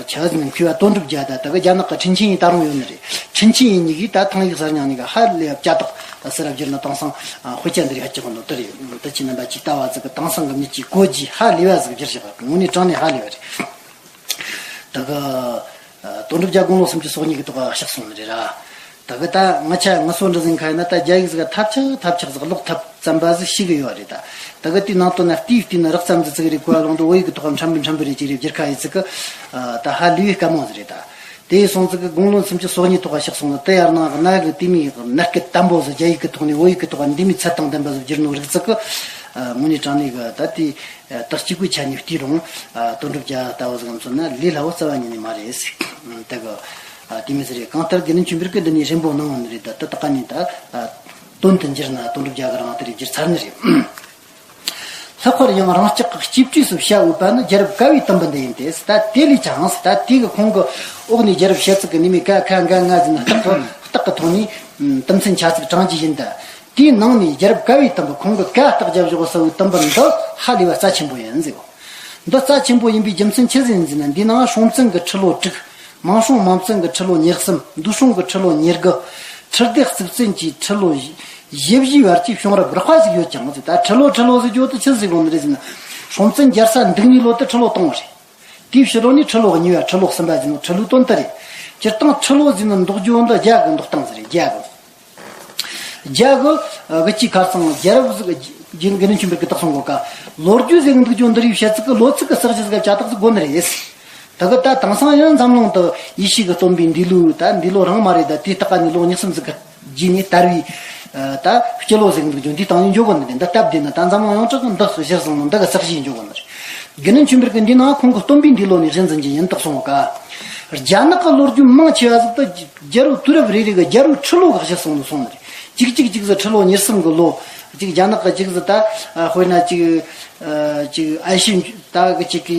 ཆ་ཟིན་མཁས་པ་དོན་གྲུབ་རྒྱལ་ད་ད་གི་རྒྱ་ནག་གི་ཁྲིན་ཆིན་ཡིན་ད་རུང་ཡོད་ནི་རེད། ཁྲིན་ཆིན་ཡིན་གཉིས་ཀྱིས་ད་ཐང་ཡིག་གསར་རྙིང་གཉིས་ཀ་ཧ་ལས་པ་ཅ་དག་ཟེར་ར་བསྒྱུར་ན་དེང་སང་དཔེ་ཆ་འདི་རིགས་ཧ་ཅང་གི་ནོར་དེ་རེད། ད་ཁྱེད་རྣམ་པ་ཅིག་ལྟ་བ་ཟིག་གི་དེང་སང་གི་མྱི་ཅིག་གོ་རྒྱུ་ཧ་ལས་པ་ཟིག་བསྒྱུར་བཞག་གི། དངོས་གནས་དྲང་གནས་ཧ་ལས་པ་རེད། ད་གི་དོན་གྲུབ་རྒྱལ་དགུང་ལོ་སུམ་ཅུ་སོ་གཉིས་ཀྱི་ཐོག་ག་གཤེགས་སོང་ནི་རེད་ར། ད་གི་ད་ང་ཆ་ང་སོ་འདྲ་ཟིན་ཁ་ཡིན་ན་ད་རྒྱ་ཡིག་ཟིག་ཐབས་ཆག་ཐབས་ཆག་ཟིག་ཀློག་ཐབས་ཙམ་པ་ཟིག་ཤེས་གི་ཡོད་རེད་ད། ད་གི་དེའི་ནང་དོན་ན་བལྟས་བལྟས་ན་རགས་ཙམ་ཟིག་ཙིག་རེད་གོ་བ་ལོང་དུ་བོད་ཡིག་གི་ཐོག་ག་འཕྲན་བུ་འཕྲན་བུ་རེ་ཅིག་རེ་བསྒྱུར་ཁ་ཡིན་ཙིག་གི། ད་ཧ་ལས་པའི་དཀའ་མོ་ཟིག་རེད་ད། དེ་ཡིན་སོང་ཙིག་གི་དགུང་ལོ་སུམ་ཅུ་སོ་གཉིས་ཐོག་ག་གཤེགས་སོང་ནི་དེ་ཡར་ནང་གི་གནའ་གི་དེ་མོའི་གནའ་སྐད་དམ་པོ་ཟིག་རྒྱ་ཡིག་གི་ཐོག་ནས་བོད་ཡིག་གི་ཐོག་ག་འདི་མོའི་ཚད་དང་ལྡན་པ་ཟིག་བསྒྱུར་ནོ་རིག་ཙིག་གི། དངོས་གནས་དྲང་གནས་གི་ད་དེ། ད་གཅིག་པུའི་ཆ་ནས་བལྟས་རུང་། དོན་གྲུབ་རྒྱལ་ལྟ་བུ་ཟིག་མཚོན་ན་ལས་སླ་བོ་རྩ་བ་ཉིད་ནས་མ་རེད་ཟེར། དེ་གི་དེ་མི་ཟེར་རེད། གང་ལྟར་དགེ་འདུན་ཆོས་འཕེལ་གི་འདི་ནས་རེ་འབོད་གནང་བ་ནི་རེད། ད་ད་ད་ག་ནས་ད་དོན་དུ་འགྱུར་ན་དོན་གྲུབ་རྒྱལ་གི་རང་དེ་རེད་བསྒྱུར་ཚར་ནི་རེད། ལྷག་པར་ཡང་རང་ཅག་གི་གཅེས་སྤྲས་སུ་བྱ་འོས་པ་ནི་རྒྱལ་རབས་བཀའ་བའི་དུམ་བུ་འདི་ཡིན་ཏེ། ད་དེ་ལས་ཀྱང་ད་དེ་གི་ཁོང་གི་འོག་ནས་རྒྱལ་རབས་བཤད་ཚིག་གི་ནི་མི་ཀ་ཁ་འགའ་ང་ཟིན་རྟགས་ཀྱི་རྟགས་ཀྱི་ཐོག་ནས་དུམ་ཚན་ཆ་ཚིག་དྲངས་ཀྱི་ཡིན་ད། དེའི་ནང་ནས་རྒྱལ་རབས་བཀའ་བའི་དུམ་བུ། ཁོང་གི་བཀའ་རྟགས་རྒྱབ་བཞག་ཟེར་བའི་དུམ་བུ་འདི་ཧ་ལས་པ་རྩ་ཆེན་པོ་ཡིན་ཟེར། འདི་རྩ་ཆེན་པོ་ཡིན་པའི་རྒྱུ་མཚན་ཆི་ཟིག་ཡིན་ཟེར་ན། འདིའི་ནང་སྲོང་བཙན་གྱི་ཁྲི་ལོ་དྲུག། མང་སྲོང་མང་བཙན་གྱི་ཁྲི་ལོ་ཉེར་གསུམ། འདུ་སྲོང་གི་ཁྲི་ལོ་ཉེར་དགུ། ཁྲི་ལྡེ་གཙུག་བཙན་གྱི་ཁྲི་ལོ་ཞེ་བཞིའི་བར་གྱི་བྱུང་རབས་རགས་པ་ཟིག་ཡོད་ཀྱང་ཟེར། ད་ཁྲི་ལོ་ཁྲི་ལོ་ཟེར་རྒྱུ་དེ་ཆི་ཟིག་ཡོང་ནི་རེད་ཟེར་ན། སྲོང་བཙན་རྒྱལ་ས་འདུག་ནི་ལོ་དེ་ཁྲི་ལོ་དང་པོ་རེད། དེའི་ཕྱི་ལོ་ནས་ཁྲི་ལོ་གཉིས་པ། ཁྲི་ལོ་གསུམ་པ་ཟེར་ནོ་ཁྲི་ལོའི་དོན་དུ་རེད། སྤྱིར་བཏང་ཁྲི་ལོ་ཟེར་ནི་འདོགས་རྒྱུ་འདི་རྒྱ་གི་འདོགས་སྟངས་ཟིག་རེད། རྒྱ་གི། རྒྱ་གི་གི་ཅིག་ཁ་སང་རྒྱལ་རབས་ཟིག་རྒྱུན་དགེ་འདུན་ཆོས་འཕེལ་གི་དག་སོང་གོ་ཀ། ལོ་རྒྱུས་ཟེར་གི་འདུག་རྒྱུ་འདི་རིགས་བཤད་ཚིག་གི་ལོ་ཚིགས་གི་གསག་གཞི་ཟིག་ག་ཅ་དག་ཟིག་དགོས་ནི་རེད། ད་གི་ད་དེང་སང་ཡང་འཛམ་གླིང་དུ་ཡེ་ཤུ་གི་སྟོན་པའི་འདས་ལོ། ད་འདས་ལོ་རིང་མ་རེད། ད་དེའི་སྟག་ནས་ལོ་ཉི་གསུམ་ཟིག་གི་རྗེས་ནས་དར་བའི་ད་སྤྱི་ལོ་ཟེར་གི་འདུག་རྒྱུ་འདི་དང་ཡང་འཇོག་གོ་ནི་རེད། འདི་སྟབས་བདེ་ན་ད་འཛམ་གླིང་ཡོངས་གྲགས་གི་འདི་གཞིར་བཟུང་ནི་འདི་གི་གསག་གཞི་འཇོག་གོ་ནི་རེད། དགེ་འདུན་ཆོས་འཕེལ་གི་འདི་ནང་ཁོང་གི་སྟོན་པའི་འདས་ལོ་ནས་གཞི་འཛིན་གྱི་ཡིན་དག་སོང་ག། རྒྱ་ནག་གི་ལོ་རྒྱུས་མང་ཆེ་བ་ཟིག་ཏུ་རྒྱལ་པོ་དུས་རབས་རེ་རེ་གི་རྒྱལ་པོའི་ཁྲི་ལོ་གི་གཞི་བཟུང་ནས་སོང་ནི་རེད། གཅིག་གཅིག་གཅིག་ཟིག་ཁྲི་ལོ་ཉེར་གསུམ་གི་ལོ། གཅིག་རྒྱ་ནག་གི་གཅིག་ཟིག་ད་དཔེར་ན་གཅིག་གཅིག་ཨ་ཤི་ད་གི་གཅིག་གི་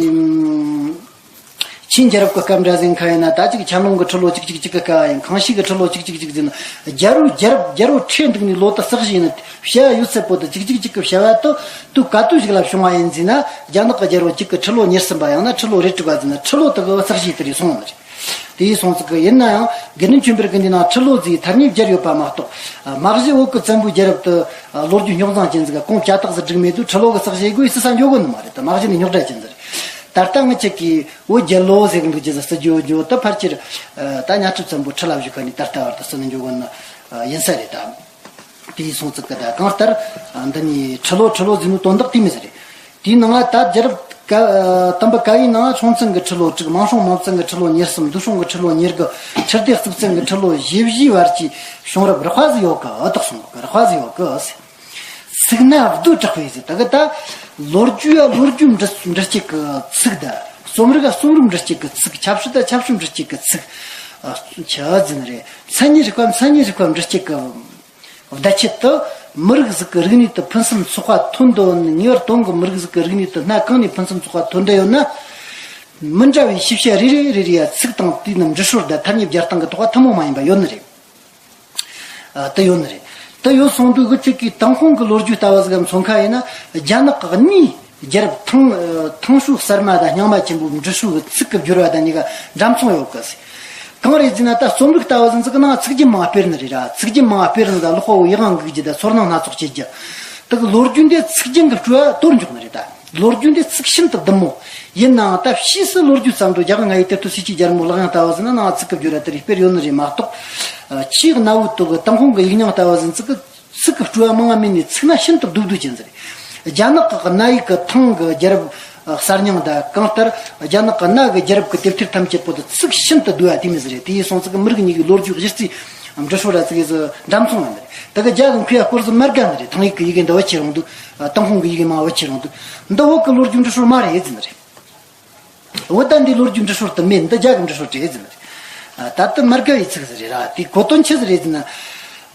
ཆིན་རྒྱལ་རབས་ཀྱི་སྐབས་འདྲ་ཟིན་ཁ་ཡིན་ན། ད་གཅིག་ཆན་ལུང་གི་ཁྲི་ལོ་གཅིག་གཅིག་གཅིག་གི་སྐབས་ཡིན། ཁང་ཤིས་ཀྱི་ཁྲི་ལོ་གཅིག་གཅིག་གཅིག་ཟིན་ན། རྒྱལ་པོ་རྒྱལ་རབས་རྒྱལ་པོ་ཁྲི་འདུག་ནས་ལོ་དུ་གསག་གཞི་ཡིན་ན། བྱ་བ་ཡོད་ཚད་པོ་དུ་གཅིག་གཅིག་གཅིག་གི་བྱ་བ་དུ་དུས་ག་དུས་ཞིག་ལ་བྱུང་བ་ཡིན་ཟིན་ན། རྒྱ་ནག་གི་རྒྱལ་པོ་གཅིག་གི་ཁྲི་ལོ་ཉེར་གསུམ་པ་ཡང་ན་ཁྲི་ལོ་རེ་དྲུག་པ་ཟིན་ན་ཁྲི་ལོ་དུ་གི་གསག་གཞི་དེ་རེ་སོང་བ་རེད། དེ་ཡིན་སོང་ཙིག་གི་ཡིན་ན་ཡང་དགེ་འདུན་ཆོས་འཕེལ་གི་འདི་ནང་ཁྲི་ལོ་ཟིག་ཐ་སྙད་བསྒྱུར་ཡོད་པ་མ་གཏོགས། མ་གཞི་བོད་ཀྱི་བཙན་པོའི་རྒྱལ་རབས་དུ་ལོ་རྒྱུས་རྙོག་འཛིང་ཅན་ཟིག་ག་གོང་ཅ་དག་ཟིག་བསྒྲིགས་མེད་དུས་ཁྲི་ལོ་གི་གསག་གཞི་དགོས་ཡི་ཟེར་ས་འཇོག་གོ་ནི་མ་རེད། ད་མ་གཞི་ནས་རྙོག་དྲ་ཅན་ཟིག་རེད། ད་ལྟ་ངི་ཅག་གིས་བོད་རྒྱལ་ལོ་ཟེར་གི་འདུག་རྒྱུ་ཟིག་སྲིད་རྒྱུ་རྒྱུ་དུ་ཕལ་ཆེར་ད་གཉའ་ཁྲི་བཙན་པོ་ཁྲི་ལ་བཞུགས་ཁ་ནས་ད་ལྟ་བར་དུ་སྲིད་ནི་འཇོག་གོ་ནི་ཡིན་ས་རེད་ད། དེ་ཡིན་སོང་ཙིག་གི་ད་གང་ལྟར་འདི་ནི་ཁྲི་ལོ་ཁྲི་ལོ་ཟེར་ནོ་དོན་དག་དེ་མི་ཟེར་རེད། དེའི་ནང་ད་རྒྱལ་རབས་བཀའ་དམ་པ་བཀའ་ཡི་ནང་སྲོང་བཙན་གྱི་ཁྲི་ལོ་དྲུག། མང་སྲོང་མང་བཙན་གྱི་ཁྲི་ལོ་ཉེར་གསུམ། འདུ་སྲོང་གི་ཁྲི་ལོ་ཉེར་དགུ། ཁྲི་ལྡེ་གཙུག་བཙན་གྱི་ཁྲི་ལོ་ཞེ་བཞིའི་བར་གྱི་བྱུང་རབས་རགས་པ་ཟིག་ཡོད་གི་ཨ་དག་སོང་གི་རགས་པ་ཟིག་ཡོད་གི་ཨ་ཟེར། ཚིག་སྣ་བསྡུས་དྲགས་པའི་ཟེར། ད་གི་ད་ལོ་རྒྱུས་ཡ་ལོ་རྒྱུས་འབྲི་འབྲི་སྤྱད་གི་ཚིག་ད། རྩོམ་རིག་ཡ་རྩོམ་རིག་འབྲི་སྤྱད་གི་ཚིག་ཆབ་སྲིད་ད་ཆབ་སྲིད་འབྲི་སྤྱད་གི་ཚིག་ཆི་ཟེར་ནི་རེད། མཚན་ཉིད་རིག་པ་མཚན་ཉིད་རིག་པ་འབྲི་སྤྱད་གི་བརྡ་ཆད་དུ་མི་རིགས་ཟིག་གི་རིག་གནས་དུ་ཕུན་སུམ་ཚོགས་པ་ཐོན་འདོད་ནི། ངེས་པར་དོན་གྱི་མི་རིགས་ཟིག་གི་རིག་གནས་དུ་སྣ་གང་ནས་ཕུན་སུམ་ཚོགས་པ་ཐོན་འདོད་ཡོད་ན། མི་འདྲ་བའི་ཤེས་བྱ་རེ་རེ་རེ་རེ་ཡ་ཚིག་དང་དེའི་ནང་འབྲི་སྲོལ་དང་ཐ་སྙད་སྦྱར་སྟངས་ཀྱི་ཐོག་ཐུན་མོང་མ་ཡིན་པ་ཡོད་ནི་རེད། ཨ་དེ་ཡོད་ནི་རེད། དེ་ཡོད་སོང་དུས་གི་ཅིག་གིས་ཏུན་ཧོང་གི་ལོ་རྒྱུས་ལྟ་བུ་ཟིག་ག་མཚོན་ཁ་ཡིན་ན། རྒྱ་ནག་གི་གཉིས་རྒྱལ་རབས་ཐང་ཐང་ཧྲུའུ་གསར་མ་དང་རྙིང་མ་ཆེན་པོའི་འབྲི་སྲོལ་གྱི་ཚིག་གི་བསྒྱུར་བ་དང་གཉིས་ཀ་འདྲ་མཚུངས་ཡོད་གི་ཟེར། གང་རེད་ཟེར་ན་ད་རྩོམ་རིག་ལྟ་བུ་ཟིག་གི་ནང་ཚིག་རྒྱན་མང་སྤེལ་ནི་རེད་ར། ཚིག་རྒྱན་མང་སྤེལ་ནི་ད་ལོག་པ་བོ་ཡི་དབང་འགུག་རྒྱུ་ད་ཚོར་སྣང་སྣ་ཚོགས་བྱེད་རྒྱུ། དེ་གི་ལོ་རྒྱུས་འདི་ཚིག་རྒྱན་གྱི་སྤྲོས་པ་དོར་འཇོག་ནི་རེད་ད། ལོ་རྒྱུས་འདི་ཚིག་ཤིན་ཏུ་བདུན་མོ། ཡིན་ནའང་ད་ཕྱིས་སུ་ལོ་རྒྱུས་ཙམ་དུ་རྒྱ་གར་ང་ཡི་དེབ་ཐེར་སྲིད་ཇུས་རྒྱལ་མོ་ལག་ཡང་ལྟ་བུ་ཟིན་ན་ནང་ཚིག་གི་བསྒྱུར་བ་དེ་རིགས་སྤེལ་ཡོད་ནི་རེད་མ་གཏོགས། ཆེས་གནའ་བོའི་དུ་གི་ཏུན་ཧོང་གི་ཡིག་རྙིང་ལྟ་བུ་ཟིན་ཚིག་གི་ཚིག་གི་སྤྲོས་པ་མང་བ་མིན་ནས་ཚིག་སྣ་ཤིན་ཏུ་བསྡུས་བསྡུས་ཅན་ཟེར། རྒྱ་ནག་གི་གནའ་ཡིག་གི་ཐང་གི་རྒྱལ་རབས་གསར་རྙིང་དང་གང་ལྟར་རྒྱ་ནག་གི་གནའ་གི་རྒྱལ་རབས་ཀྱི་དེབ་ཐེར་ཐམས་ཅད་པོ་དུ་ཚིག་ཤིན་ཏུ་བསྡུས་པ་དེ་མི་ཟེར་རེད། དེ་ཡིན་སོང་ཚིག་གི་མི་རིགས་གཉིས་ཀྱི་ལོ་རྒྱུས་གཞི་རྩའི་འབྲི་སྲོལ་ར་ཚིག་གི་འདྲ་མཚུངས་ཡིན་རེད། དེ་གི་རྒྱ་གི་མཁས་པ་སྐོར་ཟིག་མ་དགའ་ནི་རེད། ཐང་ཡིག་གི་ཡི་གེ་འདི་བ་ཆེ་རུང་འདུག་ཏུན་ཧོང་གི་ཡི་གེ་མང་བ་ཆེ་རུང་འདུག་འདི་བོད་ཀྱི་ལོ་རྒྱུས་འབྲི་སྲོལ་མ་རེད་ཟེར་ནི་རེད། འོ་ད་འདི་ལོ་རྒྱུས་འབྲི་སྲོལ་དུ་མེད། འདི་རྒྱ་གི་འབྲི་སྲོལ་རེད་ཟེར་ནི་རེད། ད་ལྟ་མ་དགའ་བའི་ཚིག་ཟིག་རེད་ར། དེ་གོ་དོན་ཆི་ཟིག་རེད་ཟེར་ན།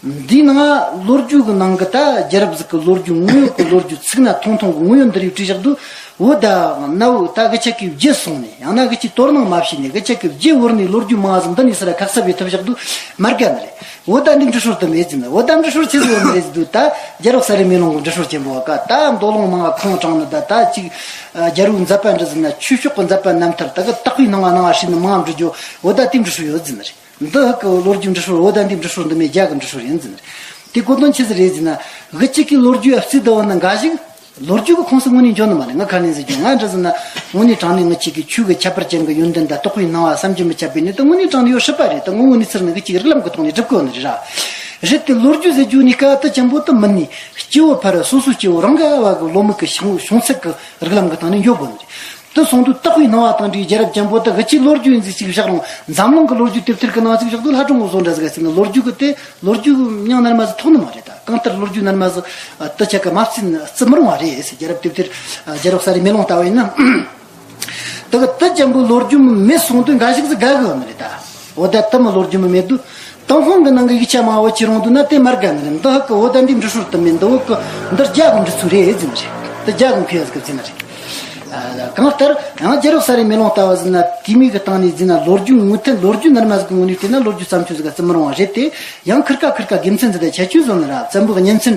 འདིའི་ནང་ལོ་རྒྱུས་ཀྱི་ནང་གི་ད་རྒྱལ་རབས་ཟིག་གི་ལོ་རྒྱུས་དངོས་ཡོད་ཀྱི་ལོ་རྒྱུས་ཚིག་སྣ་ཐུང་ཐུང་གི་དངོས་ཡོད་འདི་རིགས་བྲིས་བཞག་དུས། འོ་ད་གནའ་བོ་ད་གི་ཆ་གི་བརྗེད་སོང་ནས། ཡང་ན་གི་ཆི་དོ་སྣང་མ་བྱས་ནས། གི་ཆ་གི་བརྗེད་བོར་ནས་ལོ་རྒྱུས་མང་ཟིག་འདི་ནས་སི་ར་ཁ་གསབ་བྱེད་ཐུབ་བཞག་དུས་མ་དགའ་ནི་རེད། འོ་ད་འདི་འབྲི་སྲོལ་དུ་མེད་ཟེར་ན། འོ་ད་འབྲི་སྲོལ་ཆི་ཟིག་ཡོད་ནི་རེད་ཟེར་དུས། ད་རྒྱལ་རབས་གསར་རིས་མེ་ལོང་གི་འབྲི་སྲོལ་ཆེན་པོ་ག་ད་མདོ་ལུང་མང་བ་ཁུངས་དྲངས་ནི། ད་ད་ཅིག་རྒྱལ་པོའི་མཛད་པ་འབྲི་ཟེར་ན། ཆོས་ཕྱོགས་ཀྱི་མཛད་པ་རྣམ་ཐར་ད་གི་དག་པའི་སྣང་བ་སྣང་བ་བྱས་ནས་མང་བ་འབྲི་རྒྱུ། འོ་ད་དེ་འབྲི་སྲོལ་ཡོད་ཟེར་ནི་རེད། འདི་ཧ་གི་ལོ་རྒྱུས་འབྲི་སྲོལ། འོ་ད་འདི་འབྲི་སྲོལ་འདི་མེད། རྒྱ་གི་འབྲི་སྲོལ་ཡིན་ཟེར་ནི་རེད། དེ་གོ་དོན་ཆི་ཟིག་རེད་ཟེར་ན། གི་ཆི་གི་ལོ་རྒྱུས་ཨ་བརྩིས་ད་བ་ན་འགའ་ཞིག་ལོ་རྒྱུས་ཀྱི་ཁོངས་སུ་དངོས་གནས་འཇོག་ནི་མ་རེད། ང་ཁ་ནས་ཟེར་རྒྱུ། ང་འདྲ་ཟེར་ན་དངོས་གནས་དྲང་གནས་ང་ཆོ་གི་ཆོས་ཀྱི་ཁྱད་པར་ཅན་གྱི་ཡོན་ཏན་དང་རྟོགས་པའི་སྣང་བ་བསམ་གྱིས་མི་ཁྱབ་པའི་གནས་དེ་དངོས་གནས་དྲང་གནས་ཡོད་སྲིད་པ་རེད། ད་ངོ་བོ་གནས་ཚུལ་ནང་གི་ཅིག་རིགས་ལམ་གྱི་ཐོག་ནས་སྒྲུབ་དགོས་ནི་རེད་ར། རེད་དེ་ལོ་རྒྱུས་ཟེར་རྒྱུ་ནི་སྐད་དེ་ཅན་པོ་དེ་མིན་ནས། སྐྱེ་བོ་ཕལ་བ་སོ་སོའི་སྐྱེ་བོ་རང་གི་ཨ་བ་གི་བློ་མིག་གི་བྱུང་བྱུང་ཚད་ཀྱི་རིགས་ལམ་གྱི་སྟེང་ནས་འཇོག་དགོས་ནི་རེད། དེ་སོང་དུས་དག་པའི་སྣང་བ་དང་འདྲའི་རྒྱལ་རབས་ཅན་པོ་དེ་གི་ཆི་ལོ་རྒྱུས་ཡིན་ཟིག་ཅིག་བཞག་རུང་། འཛམ་གླིང་གི་ལོ་རྒྱུས་དེབ་ཐེར་གི་ནང་ཅིག་བཞག་དུས་ལྷ་སྒྲུང་གི་བཟོ་འདྲ་ཟིག་ཟེར་ན། ལོ་རྒྱུས་གི་དེ་ལོ་རྒྱུས་མྱིང་ནར་མ་ཟིག་ཐོགས་ནི་མ་རེད། ད་གང་ལྟར་ལོ་རྒྱུས་ནར་མ་ཟིག་དེ་ཆ་ག་མ་བརྩིས་ན་བརྩི་མི་རུང་བ་རེད་ཟེར། རྒྱལ་རབས་དེབ་ཐེར་རྒྱལ་རབས་གསར་རིས་མེ་ལོང་ལྟ་བུ་ཡིན་ན། དེ་གི་དེ་ཅན་པོ་ལོ་རྒྱུས་མེད་སོང་དུས་འགའ་ཞིག་ཟིག་དགའ་གི་ཡོད་ནི་རེད་ད། འོ་ད་དེ་མོ་ལོ་རྒྱུས་མེད་དུས། ཏུན་ཧོང་གི་ནང་གི་ཡིག་ཆ་མང་བོ་ཅིག་རུང་དུས་ན་དེ་མ་དགའ་ནི་རེད། འདི་ཧ་གི་འོ་ད་འདི་འབྲི་སྲོལ་དུ་མེད། འདི་འོ་གི་འདི་རྒྱ་གི་འབྲི་ཚུལ་རེད་ཟེར་ནི་རེད། འདི་རྒྱ་གི་མཁས་ཟིག་གི་ཟེར་ནི་རེད། ཨ། གང་ལྟར་ཡང་རྒྱལ་རབས་གསར་རིས་མེ་ལོང་ལྟ་བུ་ཟེར་ན། དེ་མོ་གི་སྟེང་ནས་ཟེར་ན། ལོ་རྒྱུས་ངོས་ཐད་ལོ་རྒྱུས་ནར་མ་ཟིག་གི་ངོས་ནས་བལྟས་ན་ལོ་རྒྱུས་བརྩམས་ཆོས་ཟིག་ག་བརྩི་མི་རུང་བ་རེད་དེ། ཡང་ཁིར་ཀ་ཁིར་ཀ་དགེ་མཚན་ཟིག་དང་ཁྱད་ཆོས་བཟོ་ནི་ར། བཙན་པོ་གི་གཉེན་ཚན་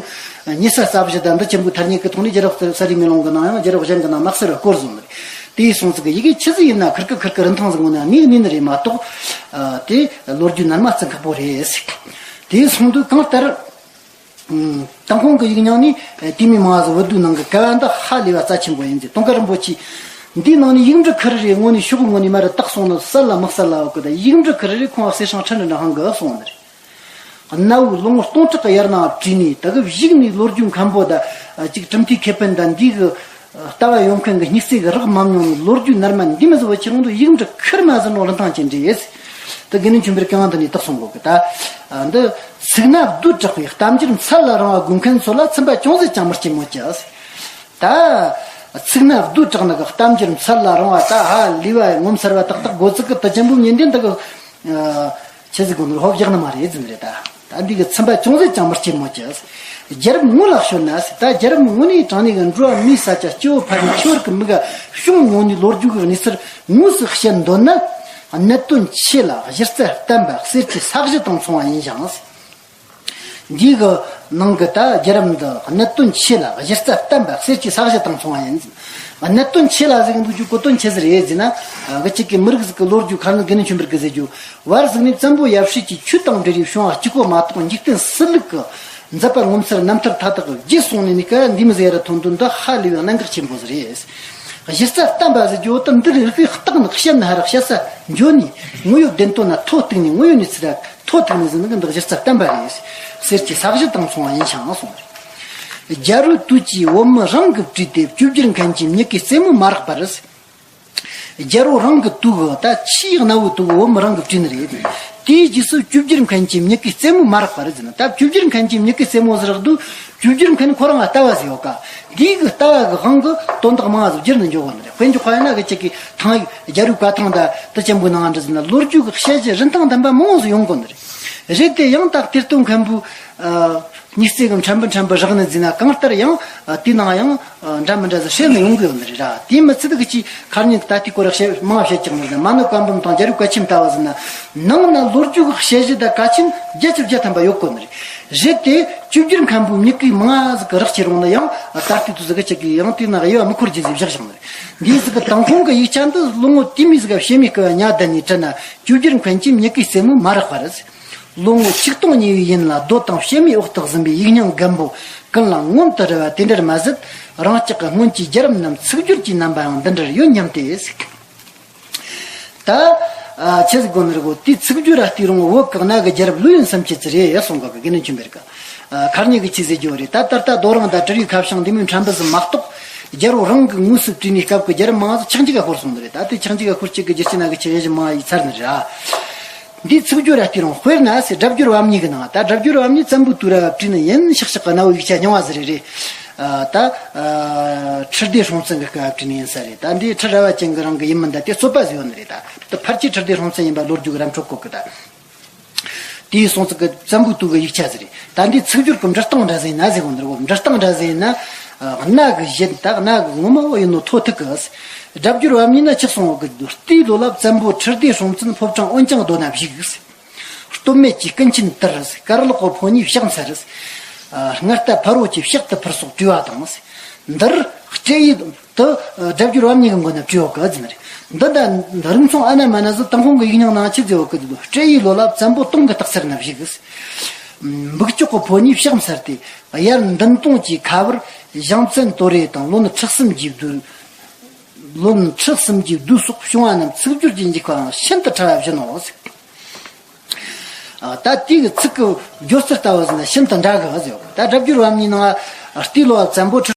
ཉེ་ས་རྩ་བཞི་དང་འདི་ཅན་པོའི་ཐ་སྙད་ཀྱི་ཐོག་ནས་རྒྱལ་རབས་གསར་རིས་མེ་ལོང་གི་ནང་ཡང་རྒྱལ་རབས་གཞན་གྱི་ནང་མ་གསལ་བར་སྐོར་བཟོ་ནི་རེད། དེ་སོང་ཙི་གི་ཡི་གེ་ཆི་ཟིག་ཡིན་ན་ཁིར་ཀ་ཁིར་ཀ་རིན་ཐང་ཟིག་ངོ་ན་གནས་གནས་ནི་རེད་མ་གཏོགས། ཨ། དེ་ལོ་རྒྱུས་ནར་མ་བརྩི་ཁག་པོ་རེད་ཟེར། དེ་སོང་དུས་གང་ལྟར། ཨ། ཏུན་ཧོང་གི་ཡིག་རྙིང་ནས་དེ་མོ་མང་ཟིག་བུད་དུས་ནང་གི་ག་བ་འདི་ཧ་ལས་པ་རྩ་ཆེན་པོ་ཡིན་ཟེར། དུང་དཀར་རིན་པོ་ཆེས་འདིའི་ནང་ནས་ཡིག་འབྲུ་ཁེར་རེ་དངོས་གནས་ཕྱོགས་ངོས་ནས་མར་ར་བཏགས་སོང་ནི་གསལ་ལ་མི་གསལ་ལ་ཡོད་གི། ད་ཡིག་འབྲུ་ཁེར་རེ་ཁོང་གསེར་སྲང་ཁྲི་འདྲ་འདྲ་འཕངས་གི་སོང་ནི་རེད། གནའ་བོའི་ལོ་ངོ་སྟོང་ཕྲག་གི་ཡར་ནང་བྲིས་ནས། ད་གི་གཞུག་ནས་ལོ་རྒྱུས་མཁན་པོ་དང་ཅིག་གྲུབ་མཐའི་ཁེ་ཕན་དང་འདི་གི་ལྟ་བ་ཡོད་མཁན་གི་སྨྱུག་རྩེ་གི་རག་མ་མྱོང་ནི་ལོ་རྒྱུས་ནར་མ་འདི་མོ་ཟིག་བུད་ཁྱེར་འོང་དུས་ཡིག་འབྲུ་ཁེར་མ་ཟིན་ནོ་རིན་ཐང་ཅན་རེད། ད་དགེ་འདུན་ཆོས་འཕེལ་གྱིས་འདི་ནས་བཏགས་སོང་གོ་གི། ད་འདི་ཚིག་སྣ་བསྡུས་དྲགས་པའི་གཏམ་རྒྱུད་ཚད་ལ་རིང་བ་དགོས་མཁན་ཚོ་ལ་ཚིམ་པ་ཅུང་ཟད་ཀྱང་མི་སྐྱེ་མོད་ཀྱི། ད་ཚིག་སྣ་བསྡུས་དྲགས་ནི་གི་གཏམ་རྒྱུད་ཚད་ལ་རིང་བ། ད་ཧ་ལས་པ་ངོ་མཚར་བ་ཏག་ཏག་དགོས་ཚིག་གི་དེ་ཅན་པོ་ཉིན་དེ་འདི་གི་ཆི་ཟིག་གོ་ནོར་ཧོབ་བཞག་ནི་མ་རེད་ཟེར་ནི་རེད་ད། ད་འདི་གི་ཚིམ་པ་ཅུང་ཟད་ཀྱང་མི་སྐྱེ་མོད་ཀྱི། རྒྱལ་རབས་ངོ་ལ་ཤོད་ན་ཟེར། ད་རྒྱལ་རབས་དངོས་གནས་དྲང་གནས་གི་འགྲོ་བ་མིའི་ས་ཆ་སྐྱེ་བོ་ཕལ་བའི་ཁྱེའུ་གི་མིག་ག་ཤོང་མྱོང་ནི་ལོ་རྒྱུས་གི་གནས་ཚུལ་དངོས་སུ་བཤད་འདོད་ན། གནད་དོན་ཆེ་ལ་གཞི་རྩ་བརྟན་པ་གསེར་གྱི་ས་གཞི་དང་མཚུངས་པ་ཡིན་ཞིང་ཟེར། འདི་གི་ནང་གི་ད་རྒྱལ་རབས་འདི་གནད་དོན་ཆེ་ལ་གཞི་རྩ་བརྟན་པ་གསེར་གྱི་ས་གཞི་དང་མཚུངས་པ་ཡིན། གནད་དོན་ཆེ་ལ་ཟེར་གི་འདུག་རྒྱུ་གོ་དོན་ཆི་ཟིག་རེད་ཟེར་ན། གི་གཅིག་གི་མི་རིགས་ཟིག་གི་ལོ་རྒྱུས། ཁ་ནས་དགེ་འདུན་ཆོས་འཕེལ་གིས་ཟེར་རྒྱུ། བར་ཟིག་ནས་བཙན་པོ་ཡབ་སྲས་ཀྱིས་ཆོས་དང་འབྲེལ་བའི་བྱུང་བ་གཅིག་པོ་མ་གཏོགས། འཇིག་རྟེན་སྲིད་ལུགས་ཀྱི་མཛད་པ་ངོ་མཚར་རྣམ་ཐར་མཐའ་དག་བརྗེད་སོང་ནས་ནི། ག་འདི་མོ་ཟིག་ཡར་ཐོན་དོན་འདི་ཧ་ལས་པའི་གནད་འགག་ཆེན་པོ་ཟིག་རེད། གཞི་རྩ་བརྟན་པ་ཟེར་རྒྱུ་དེ་འདི་རིགས་པས་བརྟགས་ནས་བཤད་ན་ཧ་རག་བཤད་ས་འཇོག་ནས། དངོས་ཡོད་བདེན་དོན་ན་ཐོ་གཏུགས་ནས། དངོས་ཡོད་གནས་ཚུལ་ལ་ཐོ་གཏུགས་ནས་ཟེར་ནི་གི་འདི་གཞི་རྩ་བརྟན་པ་རེད། གསེར་གྱི་ས་གཞི་དང་མཚུངས་པ་ཡིན་ཞིང་གསུངས། རྒྱལ་པོའི་དུས་ཀྱི་བོད་མི་རང་གིས་བྲིས་ཏེ། བཅོས་བསྒྱུར་མཁན་གྱི་མྱུ་གུའི་རྩེ་མོ་མ་རག་པར། རྒྱལ་པོ་རང་གི་དུས་གི། ད་ཆེས་གནའ་བོའི་དུས་གི་བོད་མི་རང་གིས་བྲིས་ནི་རེད། དེའི་རྗེས་སུ་བཅོས་བསྒྱུར་མཁན་གྱི་མྱུ་གུའི་རྩེ་མོ་མ་རག་པར་ཟེར་ན། ད་བཅོས་བསྒྱུར་མཁན་གྱི་མྱུ་གུའི་རྩེ་མོ་ཟེར་རག་དུས། བཅོས་བསྒྱུར་མཁན་ཁོ་རང་ལ་ལྟ་བ་ཟིག་ཡོད་ཀ། འདིའི་གི་ལྟ་བ་གི་དབང་གིས་དོན་དག་མང་ཟིག་བསྒྱུར་ནས་འཇོག་གོ་ནི་རེད། དཔེ་འཇོག་པ་ཡིན་ན། གི་གཅིག་གི་ཐང་རྒྱལ་པོའི་བཀའ་ཐང་དང་དེ་ཅན་པོའི་ནང་འདྲ་ཟེར་ན། ལོ་རྒྱུས་ཀྱི་དཔྱད་གཞི་རིན་ཐང་ལྡན་པ་མང་བོ་ཟིག་ཡོང་གོ་ནི་རེད། རེད་དེ་ཡང་ད་གཏེར་སྟོན་མཁན་པོའི། ཨ། སྨྱུག་རྩེ་གི་ཕྲན་བུ་ཕྲན་བུ་རག་ནི་ཟེར་ན། གང་ལྟར་ཡང་དེའི་ནང་ཡང་འདྲ་མི་འདྲ་ཟིག་བཤད་ནི་ཡོང་གི་ཡོད་ནི་རེད་ར། དེ་མི་ཚད་གི་ཅིག་ཁ་ཉིན་ད་ལྟའི་སྐོར་བཤད་མང་བ་བཤད་ཀྱང་ནི་རེད། མ་ཎི་བཀའ་འབུམ་དང་རྒྱལ་པོའི་བཀའ་ཆེམས་ལྟ་བུ་ཟེར་ན། ནང་ན་ལོ་རྒྱུས་ཀྱི་དཔྱད་གཞི་དང་བཀའ་ཆེམས་བརྒྱ་ཆ་བརྒྱ་ཐམ་པ་ཡོད་གོ་ནི་རེད། རེད་དེ་བཅོས་བསྒྱུར་མཁན་པོའི་མྱུ་གུ་མང་ཟིག་གིས་རག་ཁྱེར་རུང་ན་ཡང་། ད་ལྟའི་དུས་ཟིག་གི་ཅིག་གི་ཡང་དེའི་ནང་དབྱེ་བ་མི་འཁོར་རྒྱུ་ཟིག་བཞག་བཞག་ནི་རེད། འདི་ཟིག་གི་ཏུན་ཧོང་གི་ཡིག་ཆ་འདི་ལོ་ངོ་དུས་མེད་ཟིག་ག་བྱེ་མའི་སྐུ་བ་ཉ་བསྡད་ནས་བྲིས་ན། བཅོས་བསྒྱུར་མཁན་གྱི་མྱུ་གུའི་རྩེ་མོ་མ་རག་པར། ལོ་ངོ་ཆིག་སྟོང་ཉེ་བའི་ཡུན་ལ་རྡོ་དང་བྱེ་མའི་འོག་ཏུ་གཟིམས་པའི་ཡིག་རྙིང་རྒན་པོ་ཀུན་ལ་མངོན་དུ་རེ་བ་དེ་འདྲར་མ་ཟད། རང་ཅག་གི་སྔོན་གྱི་རྒྱལ་རབས་རྣམས་ཚིག་སྦྱོར་གྱི་རྣམ་པའང་འདི་འདྲར་ཡོད་སྙམ་སྟེ་ཟེར། ད། ཨ། ཆི་ཟིག་གོ་ནི་རེད་གོ། དེ་ཚིག་སྦྱོར་ར་བལྟས་རུང་བོད་ཀྱི་གནའ་གི་རྒྱལ་རབས་ལོ་ཡུན་སུམ་ཅུ་ཙམ་རེད་གསུངས་གོ་གི། དགེ་འདུན་ཆོས་འཕེལ་གིས། ཨ། ཁ་ཉིན་གི་ཆི་ཟེར་རྒྱུ་རེད། ད་ད་ལྟ་རྡོ་རིང་དང་གྲུ་བཞིའི་ཁ་བྱང་འདི་མོའི་ཕྲན་བུ་ཟིག་མ་གཏོགས། རྒྱལ་པོ་རང་གིས་དངོས་སུ་བྲིས་ནས་སྐབས་ཀྱི་རྒྱལ་རབས་མང་ཟིག་ཆག་འཇིག་ག་ཤོར་སོང་ནི་རེད། ད་དེ་ཆག་འཇིག་ག་ཤོར་ཅིག་གི་རྒྱུ་རྐྱེན་ན་གི་ཆི་ཡེ་ཞིག་མང་ཡི་ཚར་ནི་རེད། ཨ། འདིའི་ཚིག་སྦྱོར་ར་བལྟས་རུང་དཔེར་ན་ཟེར། སྒྲ་སྦྱོར་བམ་གཉིས་ཀྱི་ནང་། ད་སྒྲ་སྦྱོར་བམ་གཉིས་བཙན་པོའི་དུས་ར་བྲིས་ནི་ཡིན། ཤག་ཤག་གི་གནའ་བོའི་ཡིག་ཆ་རྙིང་བ་ཟིག་རེད། རེད། ད་ཁྲི་ལྡེ་སྲོང་བཙན་གྱི་སྐབས་བྲིས་ནས་ཡིན་ས་རེད། ད་འདི་ཁྲི་རལ་པ་ཅན་གྱི་རིང་གི་ཡིན་མིན་ད་དེ་རྩོད་པ་ཟིག་ཡོད་ནི་རེད། ད་ད་ཕལ་ཆེར་ཁྲི་ལྡེ་སྲོང་བཙན་ཡིན་པ་ལོ་རྒྱུས་ཀྱི་ར་འཕྲོད་གོ་གི། ད་དེའི་སྲོང་བཙན་གྱི་བཙན་པོའི་དུས་ཀྱི་ཡིག་ཆ་ཟིག་རེད། ད་འདི་ཚིག་སྦྱོར་གྱི་འབྲི་སྟངས་འདྲ་ཟིག་ཡིན་ན་ཟེར་གོ་ནི་རེད། འབྲི་སྟངས་འདྲ་ཟིག་ཡིན་ན། གནའ་གི་གཞི་ད་གནའ་གི་ངོ་མ་བོ་ཡིན་ནོ་ཐོ་ཐུག་གི། སྒྲ་བསྒྱུར་བམ་གཉིས་ན་ཆགས་སོང་བོ་གི། རྟའི་ལོ་ལ་བཙན་པོ་ཁྲི་ལྡེ་སྲོང་བཙན་ཕོ་བྲང་འོན་ཀྱང་རྡོ་ན་བཞུགས། སྟོད་སྨད་ཀྱི་ཀུན་མཁྱེན་དར། དཀར་ལོག་གི་ཕོ་ཉའི་ཕྱག་འཚལ། སྔར་ལྟ་ཕ་རོལ་གྱི་ཕྱག་ཏུ་ཕུལ་སོགས་བྲིས་པ་དང་། འདིར་སྤྲེའུ་དུ་སྒྲ་བསྒྱུར་བམ་གཉིས་ཀྱི་མགོ་ན་བྲིས་ཡོད་གི་ཟེར་ནི་རེད། འདི་ད་རིང་མཚུངས་ཨ་ན་མ་ན་ཟིག་ཏུན་ཧོང་གི་ཡིག་རྙིང་ནང་ཆི་ཟེར་ཡོད་གི། སྤྲེའུའི་ལོ་ལ་བཙན་པོ་སྟོང་གི་སྟག་འཚེར་ན་བཞུགས། འབུག་ལྕོག་གི་ཕོ་ཉའི་ཕྱག་འཚལ་ཏེ། དབྱར་མདུན་སྟོང་གི་ཁ་བར་ཞང་བཙན་དོ་རེ་དང་བློན་ཁྲི་གསུམ་གྱི་བདུད། བློན་ཁྲི་གསུམ་གྱི་བདུད་སོགས་བྱུང་བ་རྣམས་ཚིག་སྦྱོར་གྱི་འཇུག་པའང་ཤིན་ཏུ་ཕྲ་བ་བཞིན་ནོ། ད་དེ་གི་ཚིག་གི་སྦྱོར་ཚུལ་ལྟ་བུ་ཟིན་ན་ཤིན་ཏུ་འདྲ་གི་ཟེར། ད་སྒྲ་བསྒྱུར་བམ་གཉིས་ནང་རྟའི་ལོ་བ་བཙན་པོ་ཁྲི་